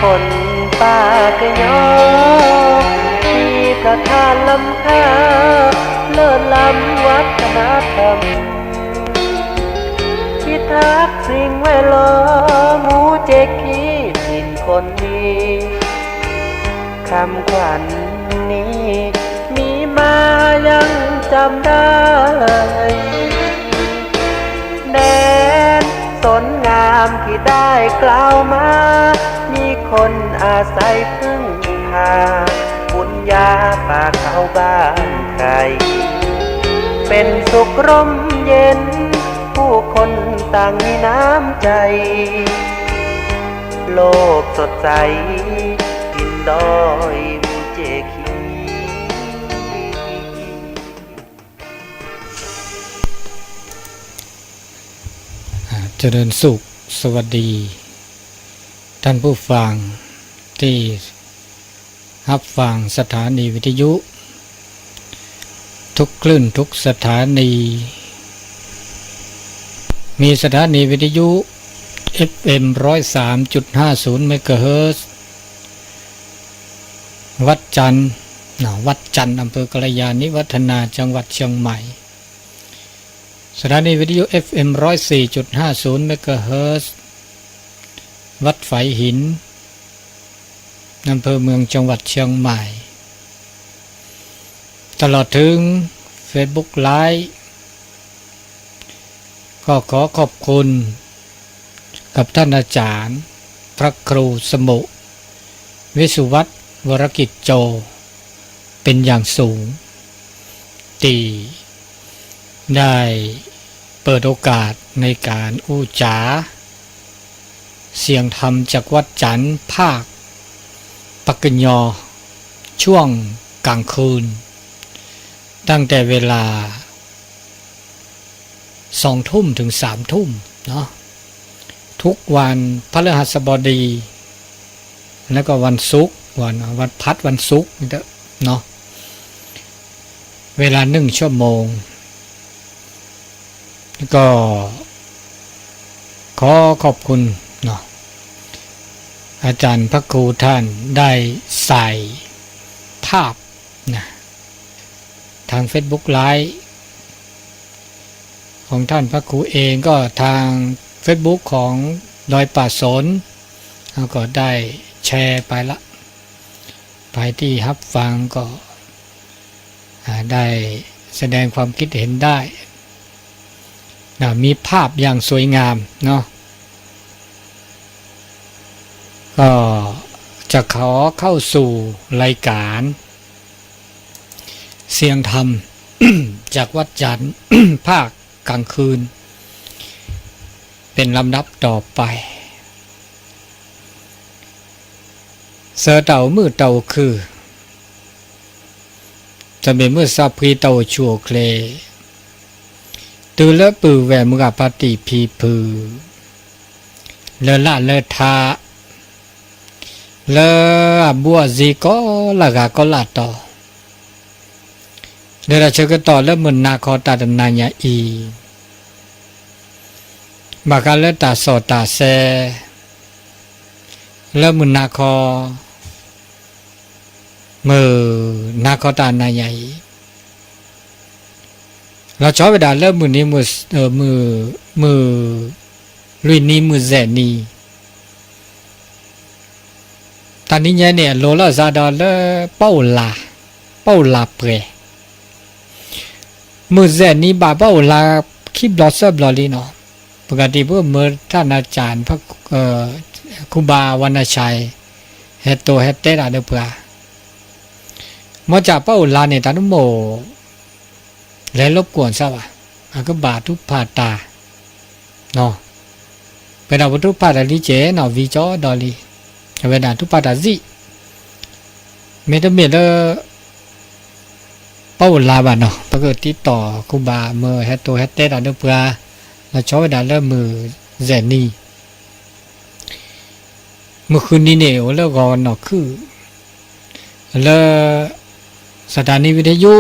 คนปากกะยอ มีประธานล้ำค่า เลิศล้ำวัฒนธรรม พิทักษ์สิ่งแวดล้อม หมู่เจคีถิ่นคนดี คำขวัญนี้ มีมายังจำได้ แดนสนงามที่ได้กล่าวมา มีคนอาศัยพึ่งพา บุญญาป่าเขาบ้านไพร เป็นสุขร่มเย็น ผู้คนต่างมีน้ำใจ โลกสดใส กินดอยหมู่เจคี อ่า เจริญสุข สวัสดี ท่านผู้ฟังที่รับฟังสถานีวิทยุ ทุกคลื่นทุกสถานี มีสถานีวิทยุ เอฟเอ็ม ร้อยสามจุดห้าศูนย์ เมกะเฮิรตซ์ วัดจันทร์ นะ วัดจันทร์ อำเภอกัลยาณิวัฒนา จังหวัดเชียงใหม่ สถานีวิทยุ เอฟเอ็ม ร้อยสี่จุดห้าศูนย์ เมกะเฮิรตซ์ วัดฝายหิน อำเภอเมือง จังหวัดเชียงใหม่ ตลอดถึง Facebook Live ก็ขอขอบคุณกับท่านอาจารย์ พระครูสมุ วิสุวัฒน์ วรกิจโจ เป็นอย่างสูง ที่ได้เปิดโอกาสในการอู้จ๋า เสียงธรรมจากวัดจันทร์ภาคปากกยอ ช่วงกลางคืน ตั้งแต่เวลา สองทุ่มถึงสามทุ่มเนาะ ทุกวันพฤหัสบดี แล้วก็วันศุกร์ วัน วันพัดวันศุกร์นี่เถอะเนาะ เวลาหนึ่งชั่วโมง ก็ขอขอบคุณเนาะ อาจารย์พระครูท่านได้ใส่ภาพนะ ทาง Facebook Live ของท่านพระครูเองก็ทาง Facebook ของดอยป่าสน แล้วก็ได้แชร์ไปละ ใครที่รับฟังก็ อ่า ได้แสดงความคิดเห็นได้ นะ มีภาพอย่างสวยงามเนาะ ก็จะขอเข้าสู่รายการ เสียงธรรม จากวัดจันทร์ ภาคกลางคืน เป็นลำดับต่อไป စၢၤတၢ်အိၣ်မုၣ်တၢ်အိၣ်ခုၣ် တမ့ၢ်မုၢ်စၢဖှံတၢ်အိၣ်ဆူၣ်အိၣ်ချ့ တုၤလၢပုၢ်ဝဲၢ်မုၢ်ဂၤဖါတံၢ်ဖံဖု လၢလၢ်လၢထါ လၢအဘူးအစံကိးလၢဂၤကိးလၢတီၤ လၢတၢ်ဆၢကတီၢ်လၢမုၢ်နၤခီတၢ်တနၤညါအံၤ ဘၣ်ဃးလၢတၢ်စီၣ်တၢ်ဆဲ လၢမုၢ်နၤခီ မုၢ်နၤခီတၢ်နၤညါအံၤ လီၤဆီဝဲဒၣ်လၢမုၢ်နံၤမုၢ် မုၢ် မုၢ်လွံၢ်နံၤမုၢ်စဲးနံၤ တၢ်နံၤညါန့ၣ် အလိၤလီၤစးဒီးလၢ ပအိၣ်လၢ် ပအိၣ်လၢ်ပှဲၤ မုၢ်စဲးနံၤဘၣ်ပအိၣ်လၢ် ခံဘျီသၢဘျီလံနီၤ ပကတံၤပမၢတၢ်နၤကၠၣ် ခူဘၣ်ဝါနၤဆဲး ဟဲတိၤဟဲတဲတၢ်ဒီးပှၤ မ့ၢ်ကၠၣ်ပအိၣ်လၢ်န့ၣ် တၢ်တမိၣ် လဲၤလိာ်ကွီၢ်စၢ်ဘၣ် အကဘၣ်ထူးဖးတၢ် ပဝဲဒၣ်ပထူးဖးတၢ်လံကဲနီၤ ဝံၤကၠီဒီးလံ အဝဲဒၣ်ထူးဖးတၢ်စံၣ် မ့တမ့ၢ်လၢ ပအိၣ်လၢ်ဘၣ်နီၤ ပကတံၤတီၢ်ခူဘၣ်မၢဟဲတိၤဟဲတဲတၢ်ဒီးပှၤ လီၤဆီဝဲဒၣ်လၢမုၢ်စဲးနံၤ မုၢ်ဃုနံၤန့ၣ် အိၣ်လၢဂီၤနီၢ်ခုၣ် လၢ စတၢနံၤဝံၤတယိ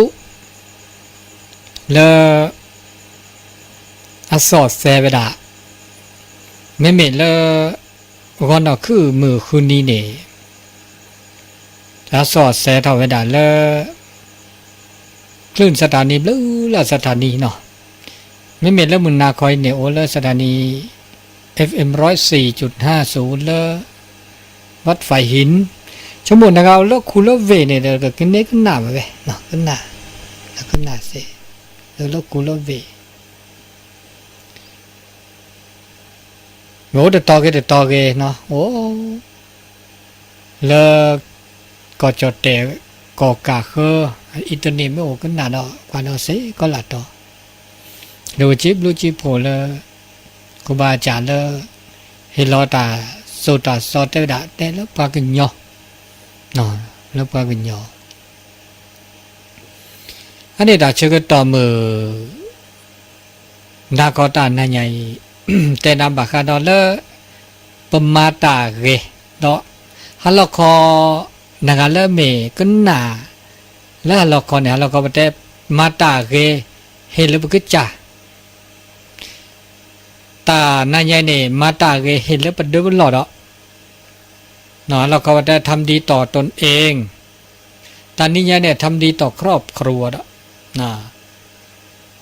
လၢ အစီၣ်စဲးဝဲဒၣ် မ့မ့ၢ်လၢ ဂီၤနီၢ်ခုၣ်မုၢ်ဃုနံၤန့ၣ် တၢ်စီၣ်စဲထီၣ်ဝဲဒၣ်လၢ ကလုၢ်စထၣ်နံဘျုးလၢ်စထၣ်နံနီၤ, မ့မ့ၢ်လၢမုၢ်နၤခီအံၤန့ၣ် အိၣ်လၢစထၣ်နံ F M ร้อยสี่จุดห้าศูนย์ လၢ วัดฝายหิน, ဆိကမိၣ်နဂၤအိၣ်လၢခူလၢဝ့ၢ်န့ၣ်ဒီး ကကန့ၢ်ကနၣ်ဘၣ်ဝဲ, ကနၣ်, ကနၣ်စ့ၢ်, လၢလၢခူလၢဝ့ၢ် မ့ၢ်အိၣ်တတီၤဂ့ၤတတီၤဂ့ၤနီၤ, အိၣ်လၢ ကီၢ်ကၠီၣ်တဲၣ် ကီၢ်ကၢ်ဃၢ အံၣ်တန့ၣ်မ့ၢ်အိၣ်ကနၣ်ဒီး ကွၢ်ဒီးစ့ၢ်ကီးလၢ်တီၤ, ဒီးဝဲက့ဘျုးက့ဖှိၣ်လၢ ကဘၣ်စၢ်လၢ ဟ့ၣ်လီၤတၢ်စိၢ်တၢ်စီတဲဝဲဒၣ်တဲလၢပှၤကညီ, လၢပှၤကညီ အန့ၣ်တၢ်ဆၢကတီၢ်မုၢ် နၤကီၢ်တၢ်နၤညါအံၤ တဲနၤဘၣ်ဃးဒီးလၢ ပမၤတၢ်ဂ့ၤ, ဒီး ဟါလီၤခီ နဂၤလၢမ့ၢ်ကနၣ် လၢဟါလီၤခီန့ၣ် ဟါလီၤခီပတဲ မၤတၢ်ဂ့ၤ ဟ့ၣ်လၢပကစၢ် တၢ်နၤညါအံၤန့ၣ် မၤတၢ်ဂ့ၤဟ့ၣ်လၢပဒၢပလီၢ်ဒီး ဟါလီၤခီပတဲ ทำดีต่อตนเอง, တၢ်နံၤညါန့ၣ် ทำดีต่อครอบครัวဒီး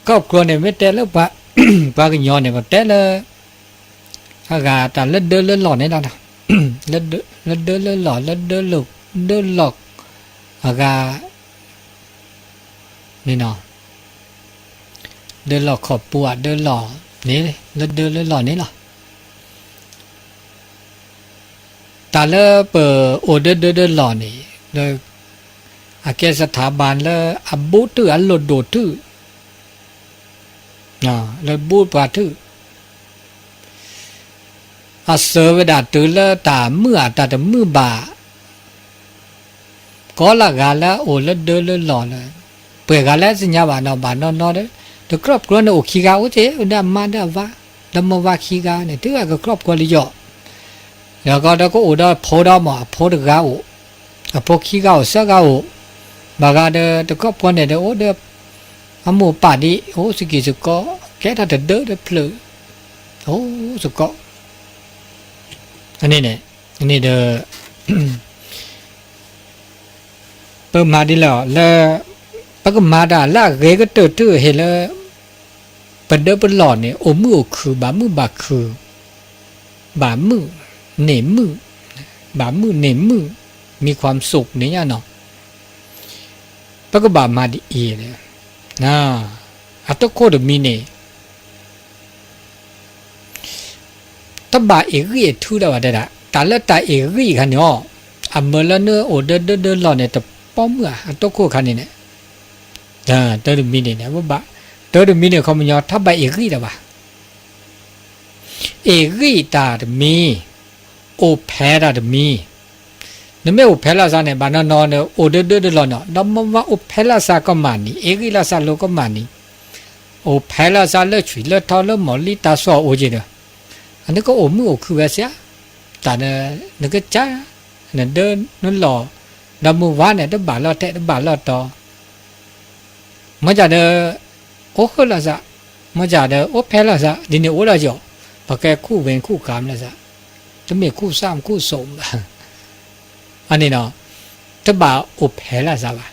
ครอบครัวန့ၣ် မ့ၢ်တဲလၢ ပှၤကညီန့ၣ် ပတဲလၢ အဂၤတၢ်လၢဒၢလၢလီၢ်န့ၣ်လီၤ, လၢဒၢလၢလီၢ် လၢဒၢလီၢ် ဒၢလီၢ်အဂၤန့ၣ်နီၤ, ဒၢလီၢ်ခီၣ်ပူၤအဒၢလီၢ်န့ၣ် လၢဒၢလၢလီၢ်န့ၣ်လီၤ. တၢ်လၢပအိၣ်ဒၢဒၢဒၢလီၢ်န့ၣ် လၢ အကဲ สถาบัน လၢအဘူးထုး အလိၣ်ဒိၣ်ထုး လၢဘူးပှၤထုး အစၢၤဝဲဒၣ်တုၤလၢတၢ်မုာ်အတၢ်တမုာ်ဘၣ် ကီလၢဂၤလၢအအိၣ်လၢဒၢလၢလီၢ်လၢ ပှဲၤဂၤလၢသ့ၣ်ညါဘၣ်နီၤ ဘၣ်နီၢ်နီၢ်ဒီး တ ครอบครัวန့ၣ် အိၣ်ခံဂၤအိၣ်က့ၤ ဒီးအမါဒီးအဝၤ ဒီးမိၢ်ဝၤခံဂၤန့ၣ် တုၤအက ครอบครัวလၢယီၤ ဒီးကီဒီးကအိၣ်ဒီးဖိဒီးမး အဖိတဂၤအိၣ် အဖိခံဂၤအိၣ် သၢဂၤအိၣ် ဘၣ်ဂၤဒီးတ ครอบครัวန့ၣ်ဒီးအိၣ်ဒီး အမိၢ်ပၢ်ဒံး အိၣ်စကံၢ်စကီး ကဲထီၣ်တဒၢတဖျၢၣ် အိၣ်စကီး အန့ၣ်န့ၣ် န့ၣ်ဒီး ပမၤဒ်လဲၣ်လၢ ပကမၤတၢ်လၢအဂ့ၤကတၢၢ်တၢၢ်ဟ့ၣ်လၢ ပဒၢပလီၢ်န့ၣ် အိၣ်မုာ်အိၣ်ခုၣ် ဘၣ်မုာ်ဘၣ်ခုၣ် ဘၣ်မုာ်န့ၢ်မုာ် ဘၣ်မုာ်န့ၢ်မုာ် มีความสุขန့ၣ်ညါနီၤ ပကဘၣ်မၤဒ်အံၤန့ၣ် အတခိၣ်တမံၤန့ၣ် တဘၣ်အ့ၣ်ဂံၢ်အထူတၢ်ဘၣ်တဲဒၣ် တၢ်လၢတၢ်အ့ၣ်ဂံၢ်အခါန့ၣ်အီၤ အမၢလၢနအိၣ်ဒၢဒၢဒၢလီၢ်န့ၣ် တပီမုၣ်ဧါ အတခိၣ်အခါန့ၣ်န့ၣ် တၢတမံၤန့ၣ် တၢတမံၤန့ၣ် ခီပညီ တဘၣ်အ့ၣ်ဂံၢ်တၢ်ဘၣ် အ့ၣ်ဂံၢ်တၢ်တမံၤ အိၣ်ဖဲတၢ်တမံၤ နမ့ၢ်အိၣ်ဖဲလၢ်စးန့ၣ် ဘၣ်နီၢ်နီၢ်န့ၣ် အိၣ်ဒၢဒၢဒၢလီၢ်န့ၣ် ဒီးမ့ၢ်ဝဲအိၣ်ဖဲလၢ်စးကမၣ်နံၤ အ့ၣ်ဂံၢ်လၢ်စးလိာ်ကမၣ်နံၤ အိၣ်ဖဲလၢ်စးလၢဆွံၣ်လၢထီလၢမီၢ်လံတၢ်စီၣ်အိၣ်က့ၤဒီး အနကအိၣ်မုာ်အိၣ်ခုၣ်ဝဲစ့ၢ် တၢ်ဒီး နကစၢ် နဒၢနလီၢ် ဒီးမုၢ်ဝါန့ၣ် တဘၣ်လီၤထဲးတဘၣ်လီၤတီၤ မ့ၢ်ကဒီး အိၣ်ဃုာ်လီၤစး, မ့ၢ်ကဒီး အိၣ်ဖဲလီၤစး, ဒ်န့ၣ်အိၣ်ဒီးယီၤ, ပကဲခူၣ်ဝ့ၢ်ခူၣ်ကၤလီၤစး, တမ့ၢ်ခူၣ်စၢ်ခူၣ်စိးဘၣ်. အန့ၣ်ဒီး တဘၣ်အိၣ်ဖဲလီၤစးဘၣ်,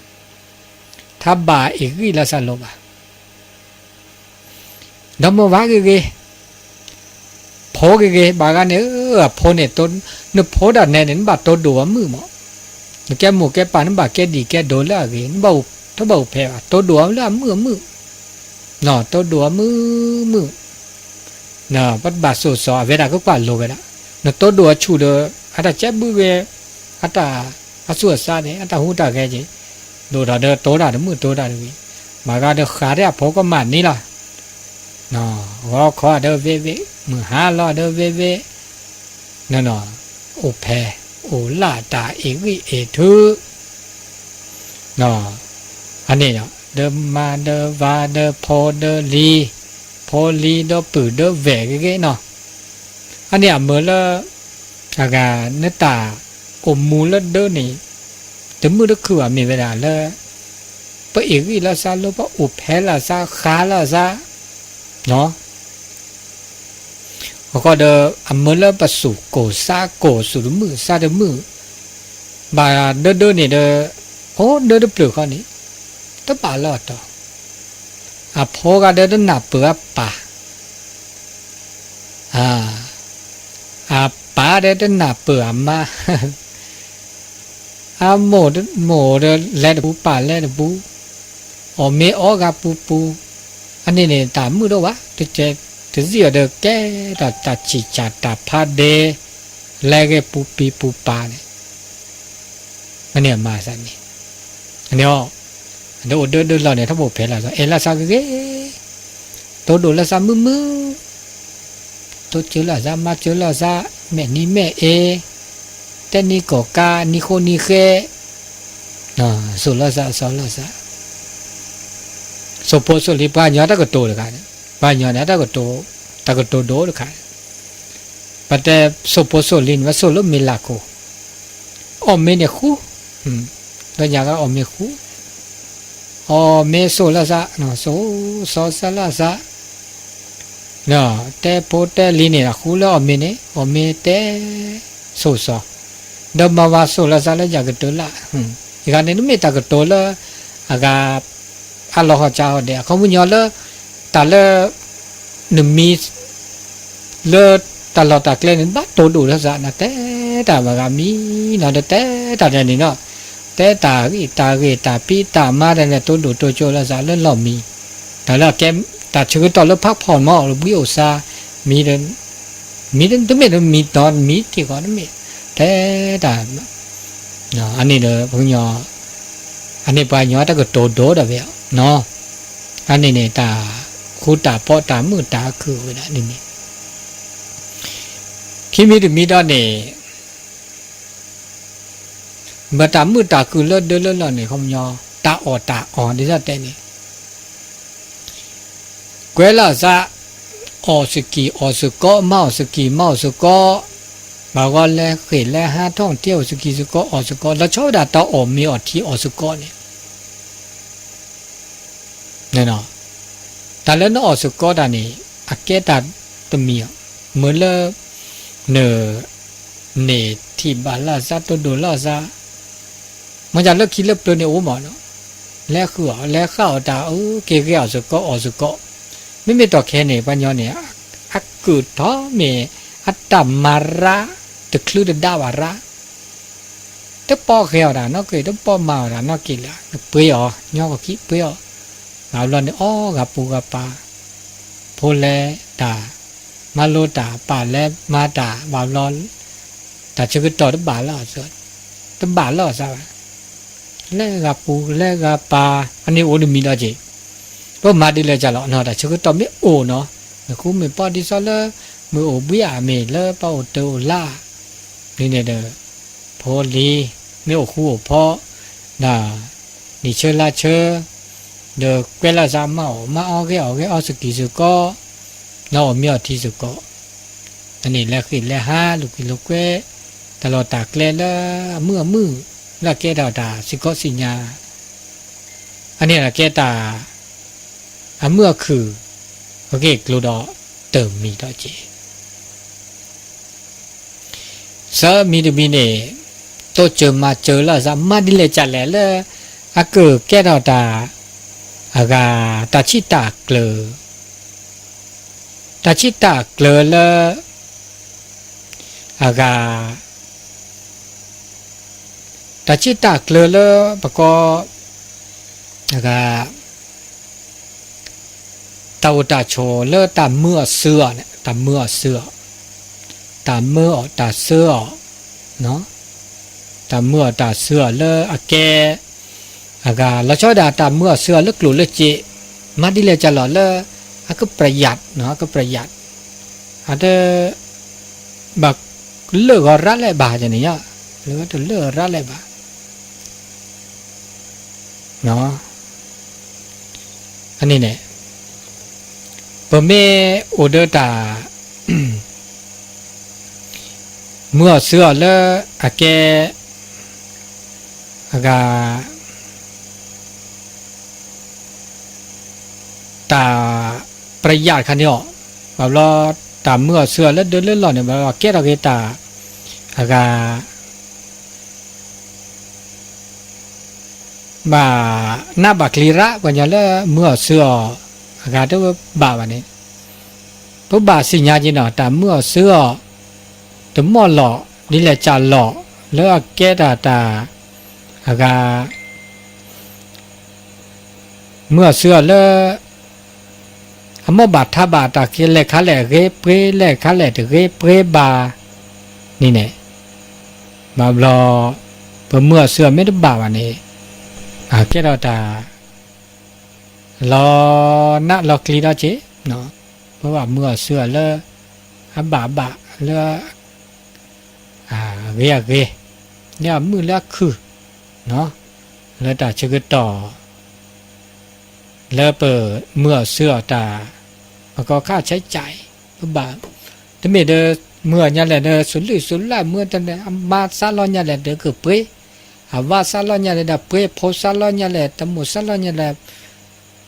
တဘၣ်အ့ၣ်ဂံၢ်လီၤစးလိၤဘၣ်. ဒီးမ့ၢ်ဝၤဂ့ၤဂ့ၤ, ဖိဂ့ၤဂ့ၤ, ဘၣ်ဂၤန့ၣ် အဖိန့ၣ် နဖိဒၣ်နဲန့ၣ် နဘၣ်တိဒိၣ်အမုာ်မး, နကဲမိၢ်ကဲပၢ် နဘၣ်ကဲဒံၣ်ကဲဒိၣ်လၢအဂ့ၤ, နဘၣ်အိၣ်ဖဲဘၣ်, တိဒိၣ်အီၤလၢအမုာ်အမုာ်, တိဒိၣ်အီၤမုာ်မုာ်, ပတဘၣ်စိာ်စီၤ အဝဲဒၣ်ကကွၢ်လိဝဲဒၣ်, နတိဒိၣ်အီၤဆူၣ်ဒီး အတၢ်ကဲဘုဝဲ, အတၢ်အဆူၣ်အဆါန့ၣ် အတၢ်ဟူးတၢ်ဂဲၤက့ၤ, ဒိၣ်ထီၣ်ဒီးတိဒၣ်တမုာ်တိဒၣ်တဂ့ၤ, ဘၣ်ဂၤဒီးဃးဒၣ်အဖိကမၣ်န့ၣ်လီၤ. ဂီၤခီဒီးဝ့ဝ့, မုၢ်ဟါလီၤဒီးဝ့ဝ့, အိၣ်ဖဲ, အိၣ်လၢတၢ်အ့ၣ်ဂံၢ်အ့ၣ်ထူ, အန့ၣ်ဒီး ဒီးမါဒီးဝၤဒီးဖိဒီးလံၤ, ဖိလံၤဒီးပုၢ်ဒီးဝဲၢ်ဂ့ၤဂ့ၤနီၤ, အန့ၣ်အမၢလၢ အဂၤနတၢ်အိၣ်မူလၢဒၢန့ၣ် တမုာ်တခုၣ်ဘၣ်မ့ၢ်ဝဲဒၣ်လၢ ပအ့ၣ်ဂံၢ်လီၤစးလၢ ပအိၣ်ဖဲလီၤစး ဃးလီၤစး, နီၤ, အဃိဒီး အမၢလၢပစူၢ်ကိၢ်စါကိၢ် စူၢ်တမုာ်စါတမုာ် ဘၣ်ဒၢဒၢန့ၣ်ဒီး အိၣ်ဒၢတဖျၢၣ်ဃီန့ၣ် တဘၣ်လၢအတီၤ, အဖိဂၤဒီးတနၢ်ပၢၢ်အပၢ်, အပၢ်ဒီးတနၢ်ပၢၢ်အမါ အမိၢ်မိၢ်ဒီးလဲၤတပူၤ ပၢ်လဲၤတပူၤ, အီၣ်မ့ၤအီဂၤပူၤပူၤ, အန့ၣ်န့ၣ် တၢ်မုာ်ဒိၣ်ဘၣ်, တကဲတစံၣ်အီၤဒီး ကဲထီၣ်တၢ်ဆံၣ်စၢ်တၢ်ဖးဒဲး, လဲၤဂ့ၤပူၤပံၤပူၤပၢ်န့ၣ် အန့ၣ်အမၤသးန့ၣ်, အန့ၣ်အီၤ, အဒၢအိၣ်ဒၢဒၢလီၤန့ၣ် ထီဘိဖဲလီၤသး အဲၣ်လီၤသးဂ့ၤဂ့ၤ, တိၢ်ဒိၣ်လီၤသးမုာ်မုာ်, တိၢ်စၢၤလီၤသး မၤစၢၤလီၤသး, မဲာ်နံၤမဲာ်အ့, တဲနံၤကီၢ်ကါ နံၤဃိနံၤဃဲ, စိာ်လီၤသး စီၤလီၤသး, စိာ်ဖိစိာ်လံၤ ပှၤကညီတၢ်ကတိၤတခါန့ၣ်, ပှၤကညီန့ၣ် တၢ်ကတိၤ, တၢ်ကတိၤဒိၣ်တခါ, ပတဲစိာ်ဖိစိာ်လံၤန့ၣ် မ့ၢ်စိာ်လၢမ့ၤလၢ်ခိၣ်, အီၣ်မ့ၤန့ၣ်ဃူ, လၢညါကအီၣ်မ့ၤဃူ, အီၣ်မ့ၤစိာ်လီၤသး, စိာ်စီၤစီၤလီၤသး, တဲဖိတဲလံၤန့ၣ် အဃူလၢအီၣ်မ့ၤန့ၣ် အီၣ်မ့ၤတဲ, စိာ်စီၤ, ဒီးမၤဝၤစိာ်လီၤသးလၢယၤကတၢၢ်လၢ်, ယဂၤန့ၣ် တမ့ၢ်တၢ်ကတိၤလၢ အဂၤ အလီၤဟီၣ်ကၢဟီၣ်ဒဲး အခီပညီလၢ တၢ်လၢ နမံၤ လၢတၢ်လီၢ်တၢ်ကျဲန့ၣ် ဘၣ်တိၢ်ဒိၣ်လၢသးန့ၣ် တဲတၢ်ဘၣ်ဂၤမံၤနီၤ ဒီးတဲတၢ်ဒဲးန့ၣ်နီၤ, တဲတၢ်ဂ့ၢ်တၢ်ဂ့ၢ်တၢ်ဖံးတၢ်မၤဒဲးန့ၣ် တိၢ်ဒိၣ်တိၢ်ကၠိလၢသးလၢလီၢ်မံၤ, တၢ်လၢအကဲ တၢ်ဆၢကတီၢ်လၢဖးဖီၣ်မး အိၣ်ဘှံးအိၣ်သါ မံၤ မံၤတမ့ၢ်တမံၤနီၤ မံၤတ့ၢ်ဃီတမ့ၢ်, တဲတၢ် အန့ၣ်ဒီးပှၤကညီ, အန့ၣ်ပှၤကညီတၢ်ကတိၤဒိၣ်ဒီးဝဲ, အန့ၣ်န့ၣ် တၢ်ဃူတၢ်ဖိးတၢ်မုာ်တၢ်ခုၣ်ဝဲဒၣ်န့ၣ်န့ၣ်, ခံမံၤတမံၤဒီးန့ၣ်, မ့ၢ်တၢ်မုာ်တၢ်ခုၣ်လၢဒၢလၢလီၢ်န့ၣ် ခီပညီ, တၢ်အီၣ်တၢ်အီ ဒ်သိးတဲန့ၣ် ကွဲးလီၤသး, အီၣ်စကံၢ်အီၣ်စကီး မၤအီၣ်စကံၢ်မၤအီၣ်စကီး, ဘၣ်ဂီၤလဲၤဃ့ၢ်လဲၤဟးထီၣ်ထံအီၣ်စကံၢ်စကီးအီၣ်စကီး လီၤဆီဝဲဒၣ်တၢ်အီၣ်မ့ၤအီၣ်ထံအီၣ်စကီးန့ၣ်, တၢ်လၢနအီၣ်စကီးတၢ်န့ၣ် အကဲတၢ်တမံၤအီၤ, မ့ၢ်လၢ န န့ၢ်ထံၣ်ဘၣ်လီၤသး တိၢ်ဒိၣ်လီၤသး, မ့ၢ်တၢ်လၢခံလၢပျၢၤန့ၣ်အိၣ်မးနီၤ, လဲၤဃုအီၣ်လဲၤဃၣ်အီၣ်တၢ်အုၣ်က့ၤဂဲၤအီၣ်စကီးအီၣ်စကီး, မ့မ့ၢ်တီၢ်ခဲန့ၣ် ပှၤညီန့ၣ် အကုၢ်ထီၣ်မ့ၢ် အတၢ်မၤရၢ တချုးတဒါဘၣ်ရၢ တပီၢ်ဃဲၤအီၣ်တၢ်နီၢ်ကီၢ် တပီၢ်မၤအီၣ်တၢ်နီၢ်ကီၢ်လၢ ပှ့ၤအီၤ ညီကီၢ်ခံပှ့ၤအီၤ, ဘၣ်ဘျီန့ၣ် အီၣ်ဂၤပူၤဂၤပၤ, ဖိလဲၤတၢ်, မၤလိတၢ် ပၢ်လဲၤမၤတၢ် ဘၣ်ဘျီ, တၢ်ဆၢကတီၢ်တဘၣ်လၢအသး, တဘၣ်လၢအသးဘၣ်, လဲၤဂၤပူၤလဲၤဂၤပၤ, အန့ၣ်အိၣ်တမံၤဒီးက့ၤ, ပမၤဒ်လဲၣ်ကလီၤနီၤ တၢ်ဆၢကတီၢ်မ့ၢ်အိၣ်နီၤ, မ့ၢ်ဃူမ့ၢ်ပီၢ်ဒ်သိးလၢ, မ့ၢ်အိၣ်ဘှံးဧါ မ့ၢ်လၢပအိၣ်တၢ်အိၣ်လၢ်, ဒ်န့ၣ်ဒီး ဖိလံၤ, မ့ၢ်အိၣ်ဃူအိၣ်ဖိး, ဒီး, နံၣ်ဆၢလါဆၢ, ဒီးကွဲးလီၤသးမၤအီၣ်မၤအီၣ်ဂဲၤအီၣ်ဂဲၤအီၣ်စကံၢ်စကီး, ဒီးအီၣ်မ့ၤအီၣ်ထံစကီး, အန့ၣ်လဲၤဃ့ၢ်လဲၤဟးလိာ်ကွံလိာ်ကွဲ, တၢ်လီၢ်တၢ်ကျဲလၢအမုာ်အမုာ်, လၢအကဲထီၣ်တၢ်စံၣ်ကီးစံၣ်ညါ အန့ၣ်ကဲတၢ်, အမုာ်အခုၣ်, အဂ့ၢ်ကျိၤဒီးတမံၤဒီးက့ၤ, သၢမံၤတမံၤန့ၣ်, တိစၢၤမၤစၢၤလီၤသး မၤဒ်လဲၣ်ကလဲၣ်လၢ, အကကဲထီၣ်တၢ်, အဂၤ, တၢ်ဆံးတၢ်ကျၢၤ, တၢ်ဆံးတၢ်ကျၢၤလၢ, အဂၤ တၢ်ဆံးတၢ်ကျၢၤလၢပကီ, အဂၤ, တၢ်အိၣ်တၢ်ဆိးလၢတၢ်မၢအီၤစၢအီၤန့ၣ် တၢ်မၢအီၤစၢအီၤ, တၢ်မၢအီၤတၢ်စၢအီၤ, တၢ်မၢအီၤတၢ်စၢအီၤလၢအကဲ, အဂၤ လီၤဆီဒၣ်တၢ်မၢအီၤစၢအီၤလၢကျိၣ်လၢစ့, မၤဒ်လဲၣ်ကလီၤလၢ, အကပြယး, အကပြယး, အတ ဘၣ်လၢာ်ဂီၤရၣ်လဲၣ်ဘၣ်န့ၣ်, လၢတလၢာ်ဂီၤရၣ်လဲၣ်ဘၣ်, န့ၣ်, ပမ့ၢ်အိၣ်ဒီးတၢ်, မၢအီၤစၢအီၤလၢအကဲ, အဂၤ တၢ်ပြယးတခါန့ၣ်အီၤ, ဘၣ်ဘျီ တၢ်မုာ်အီၣ်ဆှၢအီၤလၢဒၢလၢလီၢ်န့ၣ် ဘၣ်ကဲထီၣ်က့ၤတၢ် အဂၤ ဘၣ်နးဘၣ်ကျံၤရၣ် ပှၤကညီလၢမုာ်အီၣ်ဆှၢအီၤ အဂၤတဘၣ်ဘၣ်န့ၣ် ပဘၣ်သ့ၣ်ညါက့ၤနီၤ တၢ်မုာ်အီၣ်ဆှၢအီၤ တမီၢ်လီၢ် ဒ်လဲၣ်ကၢ်လီၢ် လၢအကဲတၢ်တၢ် အဂၤ မုာ်အီၣ်ဆှၢအီၤလၢ အမိၢ်ဘၣ်ထါဘၣ်တၢ်ကလဲၤခါလဲၣ်အဂ့ၤပှ့ၤ လဲၤခါလဲၣ်တဂ့ၤပှ့ၤဘၣ်န့ၣ်န့ၣ် ဘၣ်ဘျီ ပမုာ်အီၣ်ဆှၢအီၤမ့ၢ်တဘၣ်ဘၣ်န့ၣ် အကဲထီၣ်တၢ် လီၤနးလီၤကျံၤဒီးက့ၤ ပဘၣ်မုာ်အီၣ်ဆှၢအီၤလၢ အဘၣ်ဘၣ်လၢ အဂ့ၤအဂ့ၤ လၢအမုာ်လၢအခုၣ် လၢတၢ်ဆၢကတီၢ် လၢပမုာ်အီၣ်ဆှၢအီၤတၢ် ပကီၢ်ခါဆဲးကၠးအံၤ ပဘၣ် တမ့ၢ်ဒီး မုာ်အီၣ်ညါလဲၣ်ဒီး စူၤလုၢ်စူၤလၢ်မုာ်တလဲၣ် အမါစးလီညါလဲၣ်ဒီးကပှ့ၤ အဝါစးလီညါလဲၣ်ဒီးပှ့ၤ ဖိစးလီညါလဲၣ် တမိၢ်စးလီညါလဲၣ်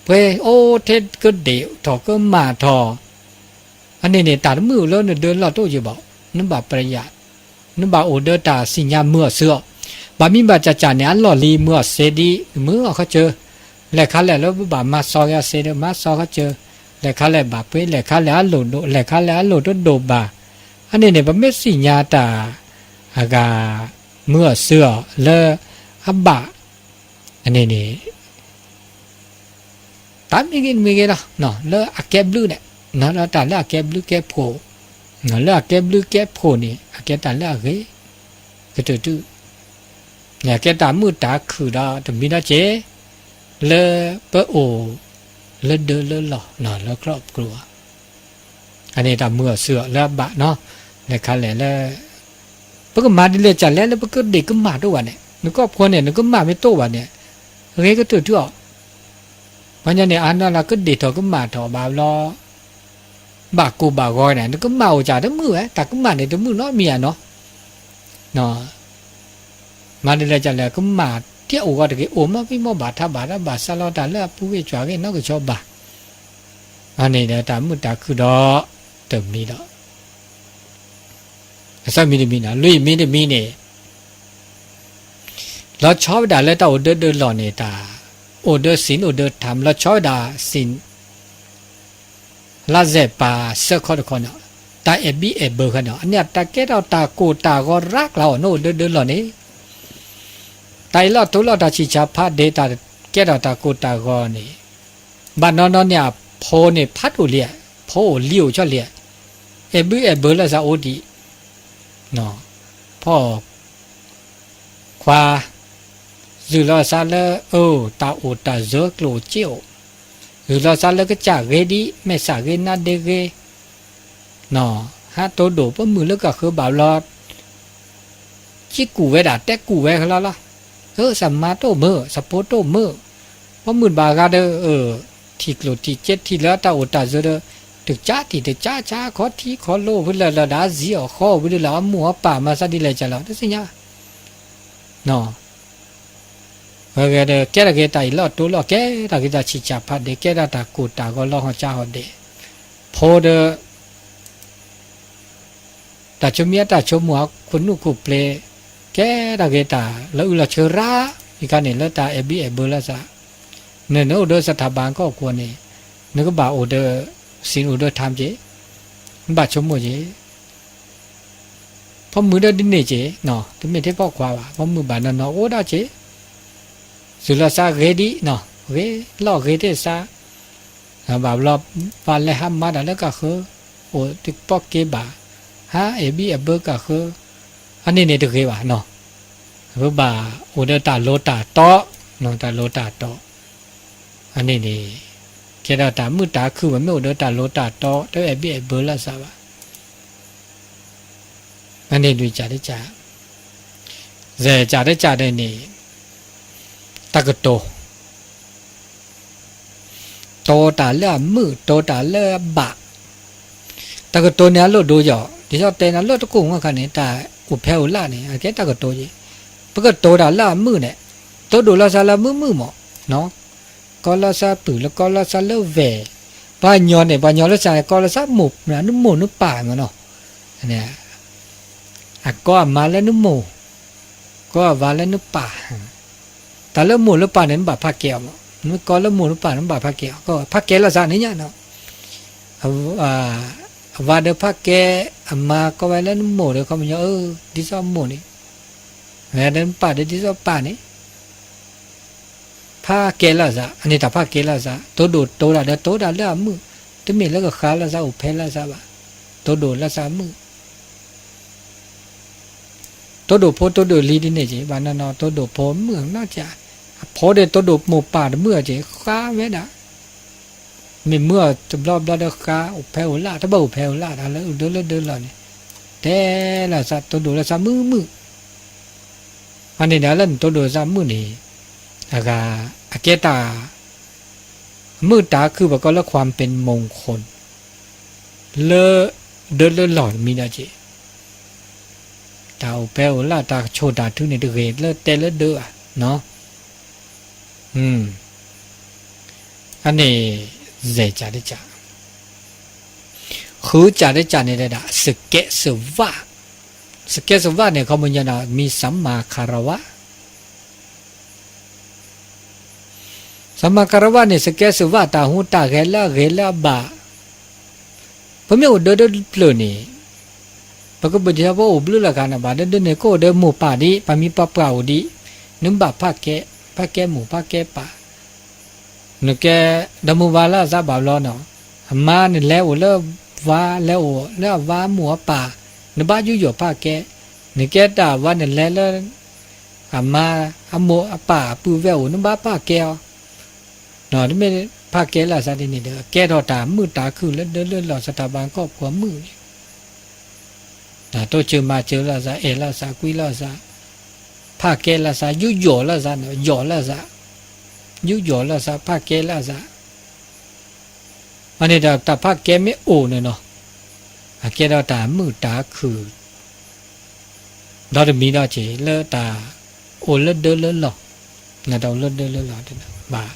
ပှ့ၤအိၣ်ထဲကဒ့ၣ်ထီၣ်ကမၣ်ထီၣ် အန့ၣ်န့ၣ် တၢ်တမုာ်လၢနဒၢလီၢ်တအိၣ်ယံၤဘၣ် နဘၣ်ပြယၣ် နဘၣ်အိၣ်ဒီးတၢ်စံၣ်ညါမုာ်အီၣ်ဆှၢအီၤ ဘၣ်မံဘၣ်ကၠးကၠးန့ၣ် အလီၢ်လံၤမုာ်အီၣ်စ့ဒံး မုာ်အီၣ်ခီစၢၤ လဲၤခါလဲၣ်လၢပဘၣ်မၤစီက့ၤအီၤစ့ဒီး မၤစီခီစၢၤ လဲၤခါလဲၣ်ဘၣ်ပှ့ၤ လဲၤခါလဲၣ်အလိၣ်ဒိၣ် လဲၤခါလဲၣ်အလိၣ်တဒိၣ်ဘၣ် အန့ၣ်န့ၣ် ပမ့ၢ်စံၣ်ညါတၢ် အဂၤ မုာ်အီၣ်ဆှၢအီၤလၢ အဘၣ် အန့ၣ်န့ၣ် တၢ်မ့ၢ်ဂ့ၤတမ့ၢ်ဂ့ၤလီၤ လၢအကဲဘျုးန့ၣ် လၢတၢ်လၢအကဲဘျုးကဲဖှိၣ် လၢအကဲဘျုးကဲဖှိၣ်န့ၣ် အကဲတၢ်လၢအဂ့ၤ ကတၢၢ်တုၤ ကဲတၢ်မုာ်တၢ်ခုၣ်ဒီးတမံၤဒီးက့ၤ လၢပအိၣ် လၢဒၢလၢလီၢ် လၢခီၣ်ပကျိၤ အန့ၣ်တၢ်မုာ်အီၣ်ဆှၢအီၤလၢအဘၣ်နီၤ လဲၤခါလဲၣ်လၢ ပကမၤဒ်လဲၣ်ကၠးလဲၣ်လၢပကဒ့ၣ်ကမၣ်တအိၣ်ဘၣ်န့ၣ် နကီၢ်ဖိန့ၣ် နကမၣ်မ့ၢ်တအိၣ်ဘၣ်န့ၣ် ဂ့ၤကတၢၢ်တုၤအီၤ ပှၤညီန့ၣ် အနီၢ်လၢကဒ့ၣ်ထီၣ်ကမၣ်ထီၣ်ဘၣ်ဘျီ ဘၣ်ကိၢ်ဘၣ်ဂီၤန့ၣ် နကမၣ်အိၣ်ကၠးတမုာ်ဝဲ တၢ်ကမၣ်န့ၣ် တမုာ်နီတမံၤဧါနီၤ မၤဒ်လဲၣ်ကၠးလဲၣ် ကမၣ်တအိၣ်ဂီၢ်တဂ့ၤ အိၣ်မီၢ်ဖံးမီၢ်ဘၣ်ထါဘၣ်တၢ်ဘၣ်စးလီတၢ်လၢအပူၤဂ့ၢ်ကွၢ်ဂ့ၢ်နီၢ်ကဆီဘၣ် အန့ၣ်ဒီးတၢ်မုာ်တၢ်ခုၣ်ဒီး တမံၤဒီး အသၢမံၤတမံၤန့ၣ် လွံၢ်မံၤတမံၤန့ၣ် လီၤဆီဝဲဒၣ်လၢတၢ်အိၣ်ဒၢဒၢလီၢ်န့ၣ် တၢ် အိၣ်ဒီးစံၣ်အိၣ်ဒီးထၢမ် လီၤဆီဝဲဒၣ်စံၣ် လါစဲးပၤဆၢခီတခီန့ၣ် တၢ်အဲၣ်ဘံၣ်အဲၣ်ဘၢခါန့ၣ် အန့ၣ်တၢ်ကဲထီၣ်တၢ်ကိၢ်တၢ်ဂီၤရၤကျါအီၤ နအိၣ်ဒၢဒၢလီၢ်န့ၣ် တၢ်အံၤလီၢ်တိလီၢ်တၢ်ဆံၣ်ဆါဖးဒ့ တၢ်ကဲထီၣ်တၢ်ကိၢ်တၢ်ဂီၤန့ၣ် ဘၣ်နီၢ်နီၢ်န့ၣ် အဖိန့ၣ်ဖးဒိၣ်လံ, ဖိအိၣ်လံအိၣ်ဆီလံ, အဲၣ်ဘုအဲၣ်ဘၢလၢသးအိၣ်ဒံး, ဖီၣ်ခွါ, ယုၢ်လီၤသးလၢအတၢ်အိၣ်တၢ်စၢၤကျိၣ်စ့အိၣ်, ယုၢ်လီၤသးလၢကစၢ်ဂ့ၤဒံး မဲာ်ဆှးဂ့ၤနါဒ့ဂ့ၤ ဟးတိၢ်ဒိၣ်ပမုၢ်လၢကဃၢၤဘၣ်ဘျီ ကံကူၣ်ဝဲဒၣ် တဲကူၣ်ဝဲလီၤလီၤ, အၢ သးမါတအိၣ်မုာ် သးဖိတအိၣ်မုာ်, ပမုၢ်ဘၣ်ဂၤဒီး ထံၣ်ကျိၣ်ထံၣ်စ့ထံၣ်လၢအတၢ်အိၣ်တၢ်စၢၤဒီး တကၠါတံၢ်တကၠါဆါ ခီထံခီလိဝဲလၢလၢဒၣ်စံၣ်အီၣ်ဃီဝဲဒၣ်လၢအမိၢ်အပၢ်မၤသးဒ်လဲၣ်ကလီၤ တသ့ၣ်ညါ ဝဲဂ့ၤဒီး ကဲထီၣ်က့ၤတၢ်အံၤလီၢ်တိလီၢ် ကဲထီၣ်က့ၤတၢ်ဆံၣ်ဆါဖးဒ့ ကဲထီၣ်တၢ်ကိၢ်တၢ်ဂီၤလီၤဟီၣ်ကၠါဟီၣ်ဒ့ၣ်, ဖိဒီး တၢ်ဆိမိၣ်အတၢ်ဆိကမိၣ်အခိၣ်နူာ်ခိၣ်ပျ့ၤ, ကဲထီၣ်က့ၤတၢ်လီၤအုၣ်လီၤဆၢရၣ်, ယခါန့ၣ်လၢတၢ်အဲၣ်ဘံၣ်အဲၣ်ဘၢလၢသး, နနအိၣ်ဒီးသထၣ်ဘၣ်ကီၢ်ခိၣ်န့ၣ်, နကဘၣ်အိၣ်ဒီး စံၣ်အိၣ်ဒီးထၢမ်က့ၤ, နဘၣ်ဆိကမိၣ်က့ၤ ဖီမုၢ်ဒီးဒ်န့ၣ်က့ၤ, တမ့ၢ်ထဲဖီၣ်ခွါဘၣ် ဖီမုၢ်ဘၣ်နီၢ်နီၢ်အိၣ်ဒၣ်က့ၤ, စူၤလီၤသးဂ့ၤဒံး, ဂ့ၤလီၢ်ဂ့ၤထဲသး, ဘၣ်ဘျီ ပှၤလဲၤဟးမၤတၢ်လၢကဃၢၤ, အိၣ်တပီၢ်က့ၤဘၣ်, ဟးအဲၣ်ဘံၣ်အဲၣ်ဘၢကဃၢၤ, အန့ၣ်န့ၣ်တဂ့ၤဘၣ်နီၤ, ပဘၣ်အိၣ်ဒီးတၢ်လိၤတၢ်တီ, တၢ်လိၤတၢ်တီ အန့ၣ်န့ၣ် ကဲဒီးတၢ်မုာ်တၢ်ခုၣ် ပမ့ၢ်အိၣ်ဒီးတၢ်လိၤတၢ်တီ တအဲၣ်ဘံၣ်အဲၣ်ဘၢလၢသးဘၣ်, အန့ၣ်ဒုးကးတကး, စဲးကးတကးန့ၣ်န့ၣ် တၢ်ကတိၤ တိၤတၢ်လၢအမုာ် တိၤတၢ်လၢအဘၣ်, တၢ်ကတိၤန့ၣ်အလိၣ်ဒိယီၤ ဒ်သိးတဲန့ၣ်လၢတကိၢ်မုၣ်ခါန့ၣ် တၢ်အိၣ်ဖဲအိၣ်လၢ်န့ၣ် အကဲတၢ်ကတိၤယံၤ, ပကတိၤတၢ်လၢအမုာ်န့ၣ်, တိၤဒိၣ်လီၤသးလၢမုာ်မုာ်မး, ကီလီၤသးပုၢ်လၢကီလီၤသးလၢဝဲၢ်, ပှၤညီန့ၣ် ပှၤညီလၢစ့ၢ်ကီးလၢစ့ၢ်မိၢ် နမိၢ်နပၢ်မ့ၢ်နီၤ, အကီအမါလၢနမိၢ်, ကီအဝၤလၢနပၢ်, တၢ်လၢမိၢ်လၢပၢ်န့ၣ် နဘၣ်ဖးကဲအီၤမး, နကီလၢမိၢ်လၢပၢ်န့ၣ် နဘၣ်ဖးကဲအီၤ, ဖးကဲလိာ်သးန့ၣ်ညါနီၤ, အဝၤဒီးဖးကဲ, အမါကီဝဲလၢနမိၢ်ဒီး ခီပညီ ဒ်သိးမိၢ်န့ၣ်, ဝဲဒီးနပၢ်ဒီးဒ်သိးပၢ်န့ၣ် ဖးကဲလိာ်သး, အန့ၣ်တၢ်ဖးကဲလိာ်သး, တိဒိၣ်တိဒၣ်ဒီးတိဒၣ်လၢအမုၢ်, တမ့ၢ်လၢကဃါလိာ်သးအိၣ်ဖဲလိာ်သးဘၣ်, တိဒိၣ်လိာ်သးမုၢ်, တိဒိၣ်ဖိတိဒိၣ်လံၤဒ်န့ၣ်က့ၤ ဘၣ်နီၢ်နီၢ်တိဒိၣ်ဖိမုၢ်နီၢ်ကၠး, အဖိဒီးတိဒိၣ်မိၢ်ပၢ်တမုၢ်အက့ၤ ဃါဝဲဒၣ် မ့ၢ်မုၢ်အီၤတဘျီဘျီဒီးဃါအိၣ်ဖဲအိၣ်လၢ် တဘၣ်အိၣ်ဖဲအိၣ်လၢ် တၢ်လၢအိၣ်ဒၢလၢဒၢလီၤန့ၣ်, တဲလိာ်သးတိဒိၣ်လိာ်သးမုၢ်မုၢ်, အန့ၣ်ဒီးလၢနတိဒိၣ်လိာ်သးမုၢ်န့ၣ်, အဂၤ, အကဲတၢ်, အမုၢ်တၢ်ခုၣ်ပကိးလၢ ความเป็นมงคล လၢဒၢလၢလီၢ်တမံၤဒီးက့ၤ တၢ်အိၣ်ဖဲအိၣ်လၢ်တၢ်ကဆိၣ်တၢ်ထုန့ၣ် တဂ့ၤလၢတဲလၢဒၢဘၣ်, အန့ၣ်, စဲးကၢ်တကၢ်, ဃုကၢ်တကၢ်န့ၣ်ဒၣ် စကဲးစဝး, စကဲးစဝးန့ၣ် ခီပညီဒီး မံၤ สัมมาคารวะ สัมมาคารวะ န့ၣ် စကဲးစဝး တၢ်ဟူးတၢ်ဂဲၤလၢအဂ့ၤလၢအဘၣ်, ပမ့ၢ်အိၣ်ဒၢဒၢတဖျၢၣ်န့ၣ်, ပကဘၣ်ဒ်သိးပအိၣ်ဘျုးလၢၤဂၤန့ၣ် ဘၣ်ဒၢဒၢန့ၣ် ကအိၣ်ဒီးမိၢ်ပၢ်ဒံး ပှၤမံၤပှၤပှၢ်အိၣ်ဒံး, နဘၣ်ဖးကဲ, ဖးကဲမိၢ်ဖးကဲပၢ်, နကဲ, ဒီမုၢ်ဝါလၢအသးဘၣ်ဘျီနီၤ, အမါန့ၣ်လဲၤအိၣ်လၢဝါ လဲၤအိၣ်လၢအဝါမိၢ်အပၢ်, နဘၣ်ယူးယီၣ်ဖးကဲ, နကဲတၢ်ဝါန့ၣ်လဲၤလၢ အမါ, အမိၢ်အပၢ်အပုၢ်ဝဲၢ်အိၣ် နဘၣ်ဖးကဲအီၤ, တမ့ၢ်ဖးကဲလိာ်သးဒ်န့ၣ်ဒီး ကဲထီၣ်တၢ်မုာ်တၢ်ခုၣ်လၢဒၢလၢလီၢ် သတးပၤကီၢ်ပှၤမုာ်န့ၣ်, တိစၢၤမၤစၢၤလိာ်သး အဲၣ်လိာ်သးကွံလိာ်သး, ဖးကဲလိာ်သး ယူးယီၣ်လိာ်သးန့ၣ် ယီၣ်လိာ်သး, ယူးယီၣ်လိာ်သး ဖးကဲလိာ်သး အန့ၣ်ဒီးတၢ်ဖးကဲမ့ၢ်အိၣ်န့ၣ်နီၤ, အကဲထီၣ်တၢ်မုာ်တၢ်ခုၣ် ဒီတမံၤဒီးက့ၤ လၢတၢ်အိၣ်လၢဒၢလၢလီၢ်, တၢ်အိၣ်လၢဒၢလၢလီၢ် ဘၣ်